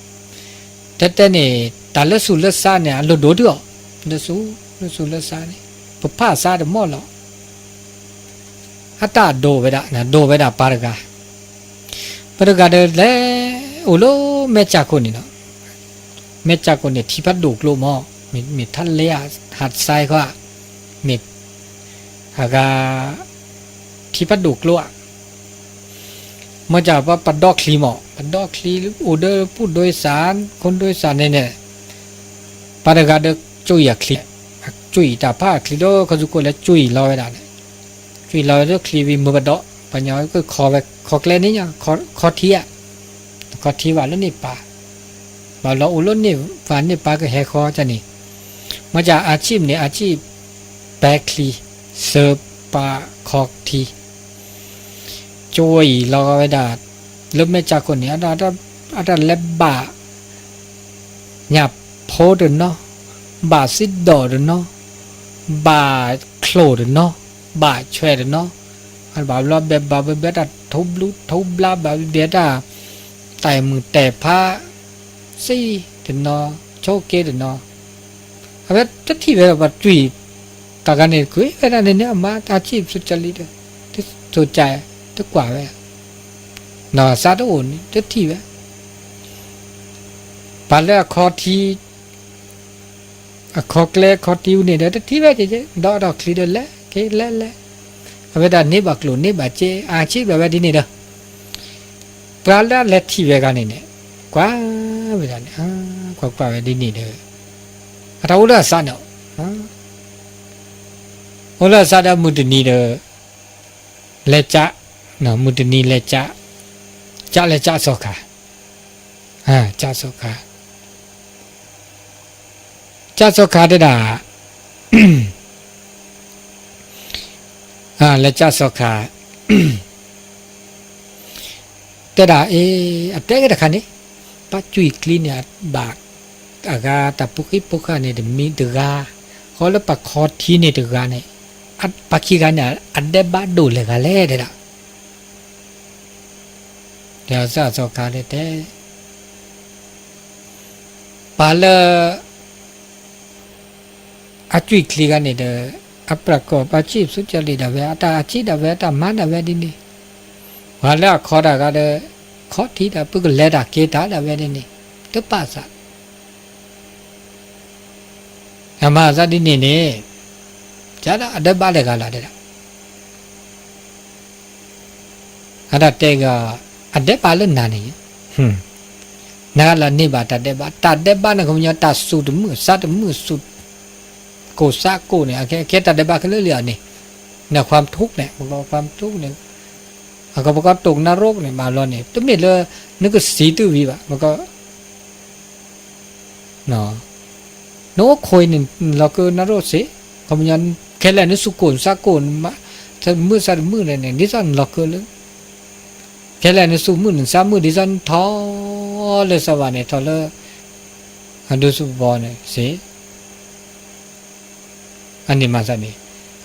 တဲတဲန့ၣ်, တၢ်လၢသူၣ်လၢသးန့ၣ် အလိၣ်ဒိၣ်ဒုးအီၤ, လၢသူၣ်, လၢသူၣ်လၢသးန့ၣ်, ပဖးသးတမီၢ်လီၤ အတၢ်ဒိးဝဲဒၣ်, ဒိးဝဲဒၣ်ပၢ်တဂၤ, ပၢ်တဂၤဒီးလဲၤ, အိၣ်လၢမဲာ်ကၠၢ်ခိၣ်န့ၣ်လီၤ, မဲာ်ကၠၢ်ခိၣ်န့ၣ် ထံဖးဒိၣ်ကျိမး, မ့ၢ်ထးလဲအဟးစဲဃီ, မ့ၢ်, အဂၤ, ထံဖးဒိၣ်ကျိဧါ မ့ၢ်ကၢ်ပှၤပဒီချံမး, ပဒီချံအိၣ်ဒီး ပူၣ်ဒိစၢ်, ခိၣ်ဒိစၢ်န့ၣ်န့ၣ်, ပၢ်တဂၤဒီးကွံာ်အချံ, ကွံာ်တၢ်ဖးအချံဒီး ခီၣ်စူၣ်ကိၣ်လဲၤကွံာ်လီၤဝဲဒၣ်န့ၣ်, ကွံာ်လီၤဝဲဒီးချံဝံၤမုာ်ပဒီ, ပှၤညီကခီဝဲ ခီကျဲန့ၣ်ညါ, ခီထံဧါ, ခီထံဘၣ်လၢန့ၣ်ပၢ်, ဘၣ်လီၤအိၣ်လၢန့ၣ်ပၢ်န့ၣ်ပၢ်ကဟဲဃီကန့ၣ်, မ့ၢ်ကၢ်အချံန့ၣ် အချံ, ပဲချံ, စၢပၢ်ခီထံ ကၠိအံၤလီၤဝဲဒၣ်, လၢမဲာ်ကၠၢ်ခိၣ်န့ၣ် အတၢ်လဲၤဘၣ်, ညၣ်ဖိတနီၤ, ဘၣ်စံးဒီးတနီၤ, ဘၣ်ချိၣ်တနီၤ, ဘၣ်ဆွဲးတနီၤ, ဘၣ်ဘျီဘဲဘၣ်ဘဲဘဲတၢ်ထိဘျူထိဘျါဘၣ်ဘဲဘဲတၢ်, တဲာ်မုၢ်တဲာ်ဖး, စံးတနီၤ, ဆိက့တနီၤ အဝဲတထံၣ်ဝဲဒီးပှၤကွံာ်, တၢ်ဂၤန့ၣ်ကွံာ်ဝဲဒၣ်န့ၣ်န့ၣ် အမါတၢ်ဆံၣ်ပစုကလံဒီး, တဆိကဲ, တကွၢ်ဝဲ, နီၢ်သးတအိၣ်န့ၣ် တထံၣ်ဝဲ, ပှၤလၢအခီထံ, အခီကျဲခီထံဝဲန့ၣ်ဒီး တထံၣ်ဝဲက့ၤက့ၤ ဒီးဒီးချံဒီးလဲၤက့ၤလဲၤလဲၤ, အဝဲဒၣ်န့ၢ်ဘၣ်ကျိၣ်န့ၢ်ဘၣ်စ့ အါဆံၣ်ဘၣ်ဝဲဒ်န့ၣ်ဒီး ပှၤလၢအလဲၤထံၣ်ဝဲဂၤန့ၣ်န့ၣ်, ကွၢ်ဝဲဒၣ်န့ၣ်, ကွၢ်ကွၢ်ဝဲဒ်န့ၣ်ဒီး, အတၢ်အိၣ်လၢအသးန့ၣ်, အိၣ်လၢအသးဒီးမုၢ်တနံၤဒီး, လဲၤကး, မုၢ်တနံၤလဲၤကး, ကးလဲၤကးစီၤခါ, ကးစီၤခါ ကၢ်စီၤခါတဲဒၣ်, လဲၤကၢ်စီၤခါ, တဲဒၣ်အ့ၣ် အတဲက့ၤတခါန့ၣ်, ပှၤကွံာ်ချံန့ၣ်ဘၣ်, အဂၤတၢ်ဖိဃံဖိဃာ်န့ၣ်တမံၤတဂၤ, ဃီလၢပှၤခီထံန့ၣ်တဂၤန့ၣ်, ပှၤခံဂၤန့ၣ် အဒဲးဘးဒိၣ်လဲၣ်ဂၤလဲၣ်တဲဒၣ် ဒီးကၢ်စီၤခါတဲ, ပှၤလၢ အကွံာ်ချံဂၤန့ၣ်ဒီး, အပြၢ်ကီၢ်ပှၤဆံၣ်ပစုကလံၤဒၣ်ဝဲ အတၢ်အဆံၣ်ဒၣ်ဝဲ အတၢ်မၤဒၣ်ဝဲဒ်န့ၣ်, ပှၤလၢအခီတၢ်ဂၤဒီး, ခီထံဒီး ပကလဲၤတၢ်က့ၤတၢ်ဒၣ်ဝဲဒ်န့ၣ်, တပာ်စၢ် အမၤသးဒ်န့ၣ်န့ၣ်, ကဒၣ်အဒဲးဘးလဲၣ်ဂၤလီၤတဲဒၣ်, အတၢ်တဲဂၤ, အဒဲးဘးလၢနၤန့ၣ်, နၤလၢန့ၢ်ဘၣ်တၢ်ဒဲးဘး, တၢ်ဒဲးဘးန့ၣ် ခီပညီ တၢ်စူၢ်တမုာ် သးတမုာ်စူၢ်, ကိၢ်စးကိၢ်န့ၣ် အကဲတၢ်ဒဲးဘးခဲလၢာ်လံအီၤန့ၣ်, နခွါမထူၣ်န့ၣ် ပကခွါမထူၣ်န့ၣ်, အကပကတိၢ်ကနၣ်ရိၣ်န့ၣ် ဘၣ်ဘျီန့ၣ် တမ့ၢ်လၢ နကစံးတုၤဝံၤဘၣ်, ပက နအိၣ်ခိးအံၤန့ၣ် နလီၤကၢနၢ်ရိၣ်စ့ၢ်, ခီပညီ ခဲလၢာ်နစူၢ်ကိၢ်နစးကိၢ်, မုၢ်စးတမုၢ်န့ၣ် ဒ်သိးနလီၤကၢလၢ, ခဲလၢာ်နစူၢ်မုၢ်နစးမုၢ် ဒ်သိးနထီၣ်လၢစၢၤဘၣ်န့ၣ် ထီၣ်လၢ အဒူစူၢ်ဘီန့ၣ်စ့ၢ် အန့ၣ်မၤသးန့ၣ်,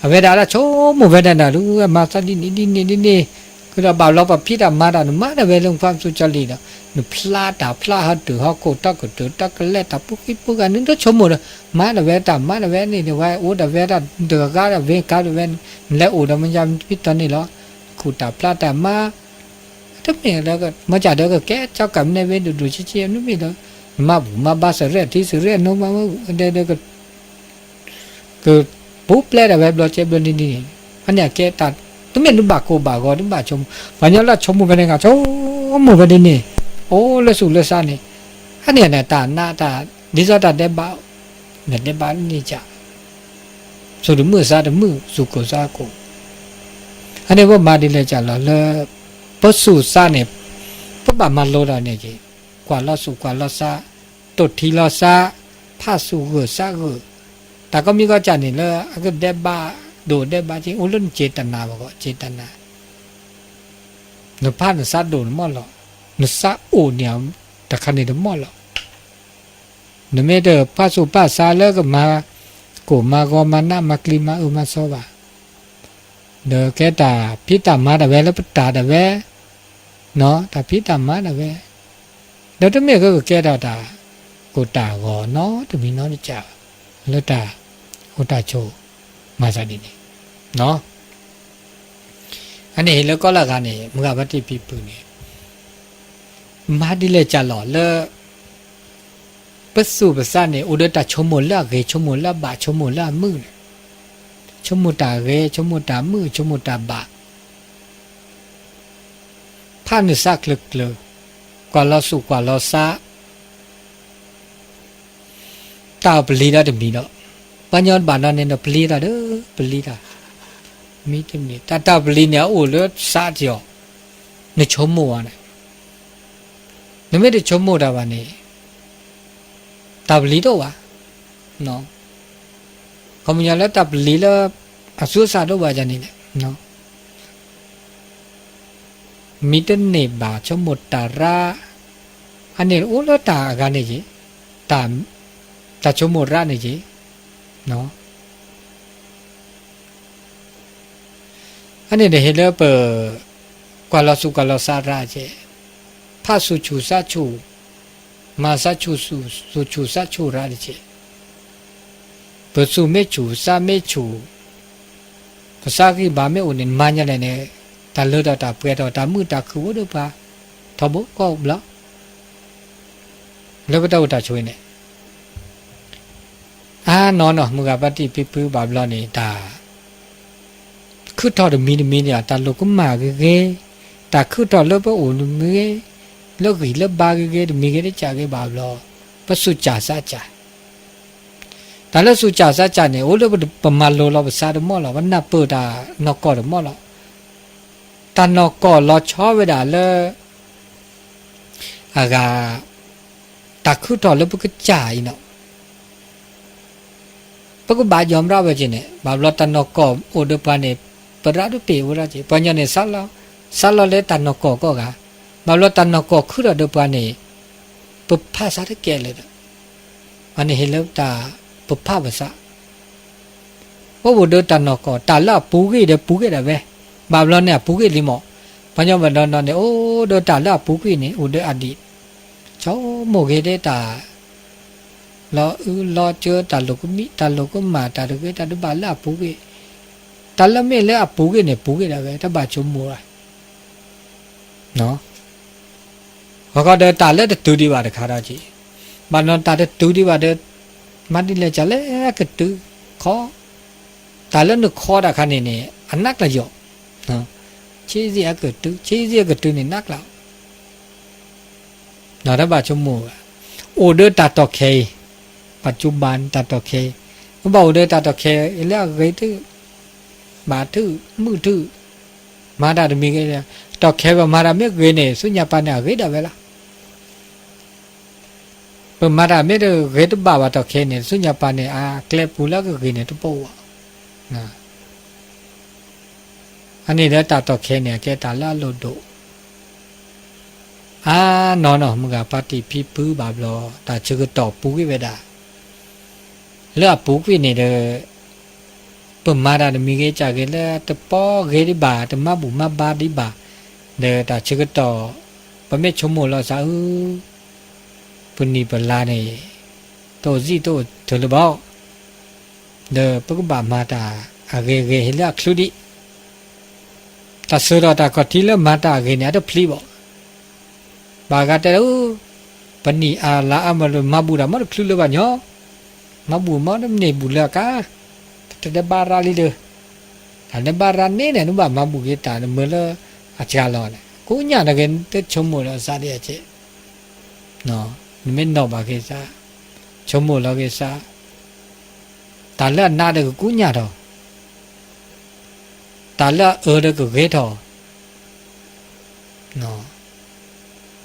အဝဲဒၣ်လၢဆိကမိၣ်ဝဲဒၣ်နၤဒုး မၤသးဒ်န့ၣ်ဒ်န့ၣ်ဒ်န့ၣ်, ဃုဒီးဘၣ်လီၤပှၤဖံးတၢ်မၤတၢ် နမၤဒၣ်ဝဲလၢနခွါမစူၢ်ကၠီလံဒီး နဖျါတၢ်ဖျါဟီတုၤဟီခိၣ် တၢ်ကတၢၢ်တၢ်ကလဲၢ်တၢ်ပူၤဃံပူၤဂၤ နတဆိကမိၣ်ဒီး မၤဒၣ်ဝဲတၢ်မၤဒၣ်ဝဲန့ၣ်ဒီး ဝဲအိၣ်ဒၣ်ဝဲတၢ်တဂၤဂၤဒၣ်ဝဲကါဒၣ်ဝဲ, နလဲၤအိၣ်ဒီးမ့ၢ်ယါမ့ၢ်တပံတၢ်န့ၣ်လီၤ, ခူၣ်တၢ်ဖျါတၢ်မၤ တမ့ၢ်လၢ မ့ၢ်ကၢ်ဒီးကကဲကၠီကၢ်မနဲဝဲဒိၣ်ဒိၣ်ဆံးဆံး မ့မ့ၢ်လၢ မၤဘူၣ်မၤဘါစရဲၣ်ထံစရဲၣ်နိမၤဝဲ ဒဲဒဲ ကပူၤပျဲဒၣ်ဝဲဘျီကဲဘျီန့ၣ်န့ၣ်, အန့ၣ်အကဲတၢ် တမ့ၢ်နဘၣ်ကိၢ်ဘၣ်ဂီၤ နဘၣ်ဆိကမိၣ်, ပှၤညီလၢဆိကမိၣ်ဖဲန့ၣ် ကဆိကမိၣ်ဖဲန့ၣ်န့ၣ်, အိၣ်လၢစူၢ်လၢစါန့ၣ်, အန့ၣ်န့ၣ် တၢ်နးတၢ် ဒ်သိးတၢ်ဒဲးဘး နဒဲးဘးန့ၣ်ကၢ် စူၢ်တမုၢ်စါတမုၢ် စူၢ်ကိၢ်စါကိၢ်, အန့ၣ်ပမၤဒ်လဲၣ်ကၢ်လီၤလၢ ပစူၢ်စါန့ၣ် ပဘၣ်မၤလိဒီးန့ၣ်က့ၤ, ကွၢ်လီၤစူၢ်ကွၢ်လီၤစါ, တိၢ်ထံလီၤစါ, ဖးစူၢ်ဂၢၢ်စါဂၢၢ်, တၢ်ကီမံၤကီၢ်ကၢ်န့ၣ်လၢ အကဒဲးဘးဒိၣ်ဒဲးဘးက့ၤ အိၣ်လၢနစ့တနာ်ဘၣ်ဂီၢ် စ့တနာ်, နဖးနစါဒိၣ်န့ၣ်မ့ၢ်လီၤ, နစါအိၣ်န့ၣ် တခါန့ၣ်တမ့ၢ်လီၤ နမ့ၢ်တဖးစူၢ်ဖးစါလၢကမၤ ကိၢ်မၤဂီၤမၤနးမၤကျံၤမၤအၢမၤစီဘၣ်, ဒီးကဲတၢ်ဖံးတၢ်မၤဒၣ်ဝဲလၢပတၢ်ဒၣ်ဝဲ, တၢ်ဖံးတၢ်မၤဒၣ်ဝဲ, ဒီးတမ့ၢ်ကကဲထီၣ်တၢ် ကိၢ်တၢ်ဂီၤနီတမံၤနီတစဲးဘၣ်, လၢတၢ်အိၣ်တၢ်ဆိး မၤသးဒ်န့ၣ် အန့ၣ်ဟ့ၣ်လၢကီၢ်လၢအဂၤန့ၣ် မုၢ်ဂၤဘါတံၢ်ဖံဖုန့ၣ် မၤဒ်လဲၣ်ကၢ်လီၤလၢ ပသူၣ်ပသးန့ၣ် အိၣ်ဒီးတၢ်ဆိကမိၣ်လၢအဂ့ၤ ဆိကမိၣ်လၢအဘၣ် ဆိကမိၣ်လၢအမုာ်န့ၣ်, ဆိကမိၣ်တၢ်ဂ့ၤ ဆိကမိၣ်တၢ်မုာ် ဆိကမိၣ်တၢ်ဘၣ် ဖးနုာ်စးချၢကျၢၤ, ကွၢ်လီၤစူၣ်ကွၢ်လီၤစါ, တၢ်အိၣ်ပလံၤဒီးတမံၤဒီး, ပှၤညီဘၣ်နီၢ်န့ၣ်ဒီးပလံၤတၢ်ဒီး ပလံၤတၢ်, မ့တမ့ၢ် တၢ်တၢ်အိၣ်ပလံၤန့ၣ် အအိၣ်လၢစးထီၣ်, နဆိကမိၣ်ဝဲန့ၣ်, နမ့ၢ်တဆိကမိၣ်တၢ်ဘၣ်န့ၣ် တၢ်ပလံၤတအိၣ်ဘၣ်, ခီပညီလၢတၢ်ပလံၤလၢ အသူအသၣ်တအိၣ်ဘၣ်ယၤန့ၣ်လဲၣ် မ့တမ့ၢ်ဘၣ်ဆိကမိၣ်တၢ်ရၣ်, အန့ၣ်အိၣ်လၢတၢ်အဂၤန့ၣ်က့ၤ, တၢ်ဆိကမိၣ်ရၣ်န့ၣ်က့ၤ, အန့ၣ်တဟ့ၣ်လၢပ ကွၢ်လီၤစူၣ်ကွၢ်လီၤစါရၣ်က့ၤ, ဖးစူၣ်ဆူၣ်စးဆူၣ်, မၤစးဆူၣ်ဆူၣ် စူၣ်ဆူၣ်စးဆူၣ်ရၣ်တက့ၤ, ပစူၣ်မ့ၢ်ဆူၣ် ပစးမ့ၢ်ဆူၣ်, ပစးဂံၢ်ဘါမ့ၢ်အိၣ်န့ၣ် မၤညါလဲၣ်န့ၣ်, တၢ်လၢထီၣ်တၢ်ပှဲၤထီၣ် တၢ်မုာ်တၢ်ခုၣ်အိၣ်ဒီးပှၤ, ထီဘိကီၢ်ဘျီ, လၢပတၢ်အိၣ်တၢ်ဆိးအံၤန့ၣ် အါနီၢ်နီၢ် မုၢ်ဂၤဘါတံၢ်ဖံဖုဘၣ်ဘျီန့ၣ် တၢ်ခုၣ်ထီၣ်တမံၤတမံၤန့ၣ် တၢ်လိာ်ကမၣ်ဂ့ၤဂ့ၤ, တၢ်ခုၣ်ထီၣ်လၢပအိၣ်တမံၤဂ့ၤ, လၢဂံၢ်လၢဘါဂ့ၤဂ့ၤတမံၤဂ့ၤတကးဂ့ၤဘၣ်ဘျီ, ပစူၢ်ကၢ်စးကၢ်, တၢ်လၢစူၢ်ကၢ်စးကၢ်န့ၣ် အိၣ်လၢပမၤလိလီၤပသးတမီၢ်လီၤ, ပနၢ်ပၢၢ်တၢ်နီၢ်ကီၢ်တမီၢ်လီၤ. တၢ်နီၢ်ကီၢ်လီၤဆီဝဲဒၣ်လၢ အဂၤ တၢ်ခုၣ်ထီၣ်လၢပကစၢ်အံၤနီၤ, ပကဘၣ်ယီၤမရၣ်ဝဲက့ၤန့ၣ် ဘၣ်ဘျီတၢ်နီၢ်ကီၢ်အိၣ်ဒီးပှၤန့ၣ် ပရၣ်တပ့ၤဝဲဒၣ်က့ၤ, ပှၤညီန့ၣ် စးလီၤလၢတၢ်နီၢ်ကီၢ်ကီၢ်ဂၤ, ဘၣ်ဘျီတၢ်နီၢ်ကီၢ်ခုၣ်ထီၣ်ဒီးပှၤန့ၣ် ပဖးစးတကဲလၢာ်ဒီး အန့ၣ်ဟ့ၣ်လၢတၢ်ပဖးပသး ပအိၣ်ဒီးတၢ်နီၢ်ကီၢ် တၢ်လၢအပူၤကွံာ်ဒီးပူၤကွံာ်ဒၣ်ဝဲ, ဘၣ်ဘျီန့ၣ် အပူၤကွံာ်လံမး, ပှၤညီဘၣ်နီၢ်နီၢ်န့ၣ် အိၣ်ဒီးတၢ်လၢအပူၤကွံာ်န့ၣ် အိၣ်ဒီးအဒံး, ဆိကမိၣ်ဂ့ၤဒ်တၢ် လီၤအုလီၤကၢ တၢ်လိာ်ကမံ တၢ်လိာ်ကမၣ် တၢ်တဂ့ၤတၢ်တဘၣ်လၢအပူၤကွံာ်, တၢ်လၢမ့ၢ်လၢအပူၤကွံာ်န့ၣ် ပူၤကွံာ်ဒၣ်ဝဲ တဘၣ်ဆိကမိၣ်ဘၣ် ဃီဃီဒီးတၢ်လၢတတုၤဒံးဘၣ်တခါဒီးက့ၤ, ဘၣ်နီၢ်တၢ်တတုၤဒံးဘၣ်ဒီး မၤဒ်လဲၣ်ကလဲၣ်ကတုၤခီ, တၢ်လၢနခီတၢ်ခါန့ၣ်န့ၣ် အနးကျၢၤယီၤ, ဆ့ဆ့အကတုၤ ဆ့ဆ့အကတုၤန့ၣ်နးကျၢၤ နီၢ်တဘၣ်ဆိကမိၣ်ဘၣ်, အိၣ်ဒီးတၢ်တီၢ်ခဲအံၤ, ပှၤကၠိဘၣ်န့ၣ်တၢ်တီၢ်ခဲအံၤ, ပဘၣ်အိၣ်ဒီးတၢ်တီၢ်ခဲလၢအဂ့ၤထုး, ဘၣ်ထုး, မုာ်ထုး, မၤတၢ်တမံၤဂ့ၤ, တီၢ်ခဲပမၤတၢ်မ့ၢ်ဂ့ၤန့ၣ် ဆူညါပၤန့ၣ်အဂ့ၤဒၣ်ဝဲလီၤ. ပမၤတၢ်မ့ၢ်တဂ့ၤတဘၣ်ဘၣ်တီၢ်ခဲန့ၣ် ဆူညါပၤန့ၣ် အကျဲပူၤလၢအကဂ့ၤန့ၣ်တပိၢ်ဘၣ်. အန့ၣ်ဒီးတၢ်တီၢ်ခဲန့ၣ် အကဲတၢ်လၢအလိၣ်ဒိၣ် အါနီၢ်နီၢ် မုၢ်ဂၤပၢ်တံၢ်ဖံဖုဘၣ်ဘျီ တၢ်ဆၢကတီၢ်ပူၤကွံာ်ဝဲဒၣ်, လၢအပူၤကွံာ်န့ၣ်ဒီး ပမၤတၢ်တမံၤဂ့ၤကၢ်ဂ့ၤလၢတပီဂ့ၤဒံးဘၣ် တမၤဘူၣ်မၤဘါဒံးဘၣ်, ဒီးတၢ်ဆၢကတီၢ် ပမ့ၢ်ဆိကမိၣ်လီၤစးအု ပနံၣ်ပလါန့ၣ် တအိၣ်စံၣ်တအိၣ်ထၢလၢၤဘၣ် ဒီးပကဘၣ်မၤတၢ်အဂ့ၤဂ့ၤဟ့ၣ်လၢအချုးဒံး, တၢ်ဆၢထၢၣ်တၢ်ခီၣ်ထံးလၢမၤတၢ်အဂ့ၤန့ၣ် အတဖျံးဘၣ်. ဘၣ်ဂၤတဲလၢ ပနံၣ်အါလါအါမးလၢမၤဘူၣ်တၢ်မ့ၢ်တချုးလၢၤဘၣ်ညီ, မၤဘူၣ်မ့ၢ်တန့ၢ်ဘူၣ်လၢၤကါ, တတဲဘၣ်ရၤလံဒီး, တၢ်နဘၣ်ရၤန့ၣ်န့ၣ် နဘၣ်မၤဘူၣ်က့ၤတၢ်နမၢလၢအစှၤလီၤန့ၣ် ကိးညၣ်တဂ့ၤ တဆိကမိၣ်လီၤစးဒ်အံၤ, နမ့ၢ်နီၣ်ဘၣ်က့ၤစး, ဆိကမိၣ်လီၤက့ၤစး, တၢ်လၢအနးဒီးကကိးညၣ်ထီၣ်, တၢ်လၢအအၢဒီးကဂ့ၤထီၣ်,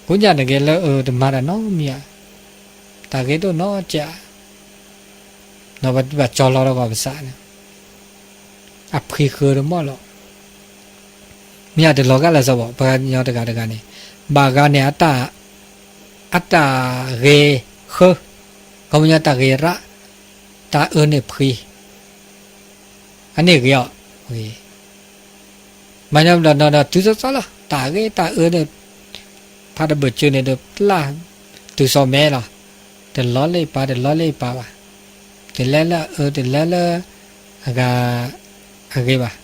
ကိးညၣ်တဂ့ၤလၢအအၢတမၤတၢ်နီတမံၤဧါ, တၢ်ဂ့ၤဒိၣ်နီတစဲး, ဘၣ်ကၠီလီၤဒီးကီၢ်ပစးန့ၣ် အဖှံဃၢၤတမီၢ်လီၤ. မ့ၢ်အတလီၤဂာ်လၢၤစ့ၢ်ဘၣ် ပှၤကညီတဂၤတဂၤန့ၣ်, ဘၣ်ဂၤန့ၣ် အတၢ်ဂ့ၤဃၢ, ခီပညီတၢ်ဂ့ၤရး, တၢ်အၢန့ၣ်ဖှံ, အန့ၣ်ဂ့ၤအီၤ, မၤညီဘျီနီၤဒီးတုၤစီစီလီၤ တၢ်ဂ့ၤတၢ်အၢန့ၣ်, ဖးတဘၢၣ်စၢၤန့ၣ်ဒီးပျၢ်, တုၤစီၤမဲလီၤ, တလီၤလၢပၢ်တလီၤလၢပၢ်ဘၣ်, တလဲၤလၢအအၢတလဲၤလၢ အဂၤ, အဂ့ၤဘၣ်,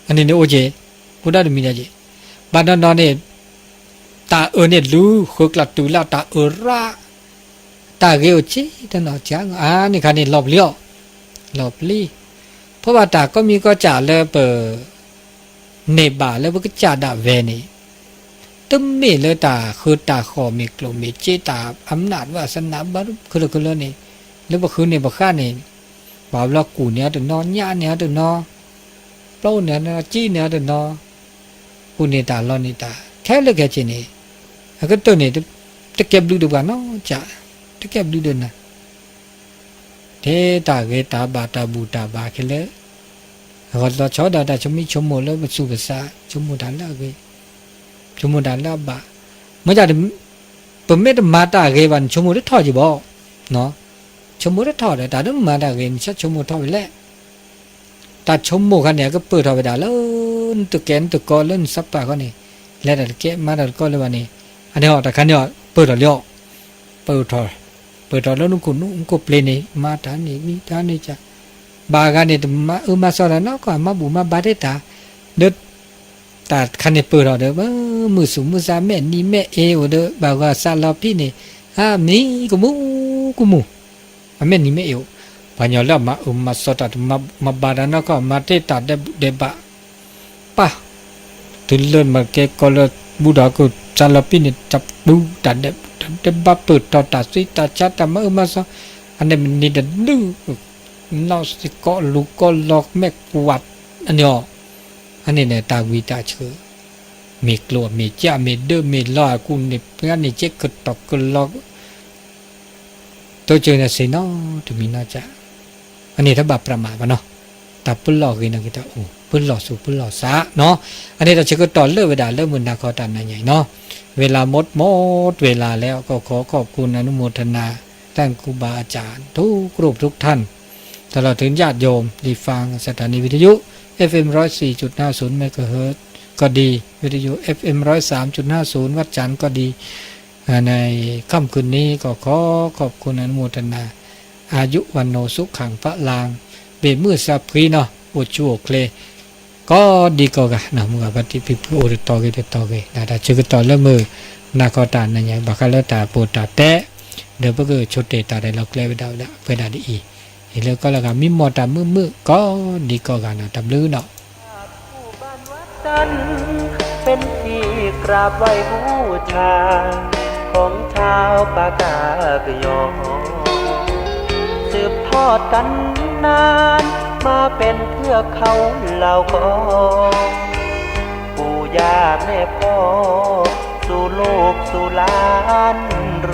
အန့ၣ်န့ၣ်အိၣ်က့ၤ, အိၣ်ဒီးတမံၤဒီးက့ၤ, ဘၣ်နီၤနီၤန့ၣ်, တၢ်အၢန့ၣ်လူၤဃၢကျၢ်တုၤလၢတၢ်အၢရး, တၢ်ဂ့ၤအိၣ်က့ၤတနီၤကါ, အန့ၣ်ခါန့ၣ်လီၤပျံၤအီၤ, လီၤပျံၤ, ဖဲဘၣ်တၢ်ကိးမံၤကိးကၢ်လၢပ န့ၢ်ဘၣ်လၢပကစၢ်ဒၣ်ဝဲန့ၣ်, တမ့ၢ်လၢတၢ်ဃၢတၢ်ဃီၣ်မ့ၢ်ကျိၣ်မ့ၢ်စ့တၢ်အမနၣ်ဘၣ်စနၣ်ဘၣ်ခဲလၢာ်ခဲလၢာ်န့ၣ်, လၢပဃုန့ၢ်ပဃၣ်န့ၣ်, ဘၣ်ဘျီကူၣ်န့ၢ်အီၤတနီၤ ညၣ်န့ၢ်အီၤတနီၤ, ပျီန့ၢ်အီၤတနီၤ စ့န့ၢ်အီၤတနီၤ, ကူၣ်န့ၢ်တၢ်လီန့ၢ်တၢ် ခဲလၢာ်ခဲဆ့န့ၣ်, အကတၢၢ်န့ၣ်, တကဲဘျုးဒံးပှၤနီတစဲး, တကဲဘျုးဒံးနၤ ထဲတၢ်ဂ့ၤတၢ်ဘၣ်တၢ်ဘူၣ်တၢ်ဘါခဲလၢာ်, အဂီၢ်လီၤဆီဒၣ်တၢ်ဆိမိၣ်ဆိကမိၣ်လၢပသူၣ်ပသး ဆိကမိၣ်တၢ်လၢအဂ့ၤ, ဆိကမိၣ်တၢ်လၢအဘၣ်, မ့ၢ်ဒၣ်, ပမ့ၢ်တမၤတၢ်ဂ့ၤဘၣ်န့ၣ် ဆိကမိၣ်တထီၣ်က့ၤဘၣ်, ဆိကမိၣ်တထီၣ်ဒီး တၢ်တမၤတၢ်ဂ့ၤန့ၣ် ဆိကမိၣ်ထီၣ်ဝဲလဲၣ် တၢ်ဆိကမိၣ်ခါန့ၣ် အကပၢၢ်ထီၣ်ဝဲဒၣ်လၢ နတကဲနတကီလၢနစီၤပၤဃီန့ၣ်, လဲၤတၢ်တကဲမၤတၢ်တကီလၢၤဘၣ်န့ၣ်, အန့ၣ်ဟီၣ်တၢ်ခါန့ၣ် ပၢၢ်ထီၣ်လံအီၤ, ပၢၢ်ထီၣ်, ပၢၢ်ထီၣ်လၢနခိၣ်နူာ်နခိၣ်ပျ့ၤန့ၣ် မၤတၢ်န့ၣ်မံတၢ်န့ၣ်က, ဘၣ်ဂၤန့ၣ် တမၤအၢမၤသီတၢ်နီတခီ မၤဘူၣ်မၤဘါထဲတၢ်, ဒီး တၢ်တခါန့ၣ်ပၢၢ်ထီၣ်ဒီး မုာ်သူၣ်မုာ်သးမဲာ်နံၤမဲာ်အ့အိၣ်ဒီး ဘၣ်ဂီၤစးလီၤဖံးန့ၣ်, အမံၤကမူၣ်ကမူၣ်, အမဲာ်နံၤမဲာ်အ့အိၣ်, ပှၤကညီလၢအမၤအၢမၤသီတၢ် တမၤဘူၣ်မၤဘါတၢ်နီတခီ မၤထဲတၢ်ဒဲးဘူၣ်ဒဲးဘး, ပၢ်, တုၤလၢမၤကဲကီလၢ ဘူၣ်ဒီးကစးလီၤဖံးန့ၣ် တၢ်ဘူၣ်တၢ်ဒဲးဘူၣ်ဒဲးဘးပၢၢ်ထီၣ်တၢ်သံတၢ်ဆါတၢ်မၤအၢမၤသီ, အန့ၣ်မနုၤတဒု နီၢ်စ့ၢ်ကီးလူၤကီးလီၤမဲာ်ကွၢ်, အန့ၣ်အီၤ, အန့ၣ်န့ၣ် တၢ်ဝံတၢ်ဆၢ, မ့ၢ်ကျိၣ်မ့ၢ်စ့မ့ၢ်ဒၢမ့ၢ်လီၤ အကူၣ်န့ၣ် ပှၤန့ၣ်ကဲကတီၢ်ကလီၤ တိစၢၤန့ၣ်စ့ၢ်နီတမံၤနီၢ်က, အန့ၣ်တဘၣ်ပြးမးဘၣ်နီၤ, တၢ်ပလီၢ်ဂ့ၤနီၢ်က့ၤတၢ်အိၣ် ပလီၢ်သူၣ်ပလီၢ်သးနီၤ, အန့ၣ်တၢ်ဆၢကတီၢ်လၢဝဲဒၣ်လၢမုၢ်နၤခီတၢ်နၤညါအံၤနီၤ, ဝ့လၤမီၢ်မီၢ်ဝ့လၤလၢ ကီၢ်ခီ ขอบคุณ อนุโมทนา ท่านครูบาอาจารย์ทุกรูปทุกท่าน ตลอดถึงญาติโยมที่ฟังสถานีวิทยุ เอฟเอ็ม ร้อยสี่จุดห้าศูนย์ เมกะเฮิรตซ์ ก็ดี วิทยุ เอฟเอ็ม ร้อยสามจุดห้าศูนย์ วัดจันทร์ก็ดี ในค่ำคืนนี้ก็ขอขอบคุณอนุโมทนา อายุ วัณโณ สุขัง พลัง ဘၣ်မုာ်သးဖှံနီၤ အိၣ်ဆူၣ်အိၣ်ချ့ ကိးဒံကိးဂၤနီၤ မုၢ်ဂၤဘၣ်တံၢ်ဖံဖုအိၣ်တတီၤဂ့ၤတတီၤဂ့ၤ တၢ်ဆၢကတီၢ်လၢမုၢ်နၤခီတၢ်နၤညါ ဘၣ်ဃးလၢတၢ်ပီးတၢ်တဲ ဒီးပကဆိတ့ၢ်တၢ်ရဲၣ်လီၤကျဲဝဲဒၣ်ဝဲဒၣ်အံၤ အံၤလၢကီၢ်လၢဂၤ မံမီၢ်တၢ်မုာ်မုာ် ကိးဒံကိးဂၤနီၤ တၢ်ဘျုးနီၤ เป็นที่กราบไหว้บูชาของชาวปากากยอ สืบทอดกัน นั้นมาเป็นเพื่อเขา เราก็ ปู่ย่าแม่พ่อ สู่ลูกสู่หลาน รู้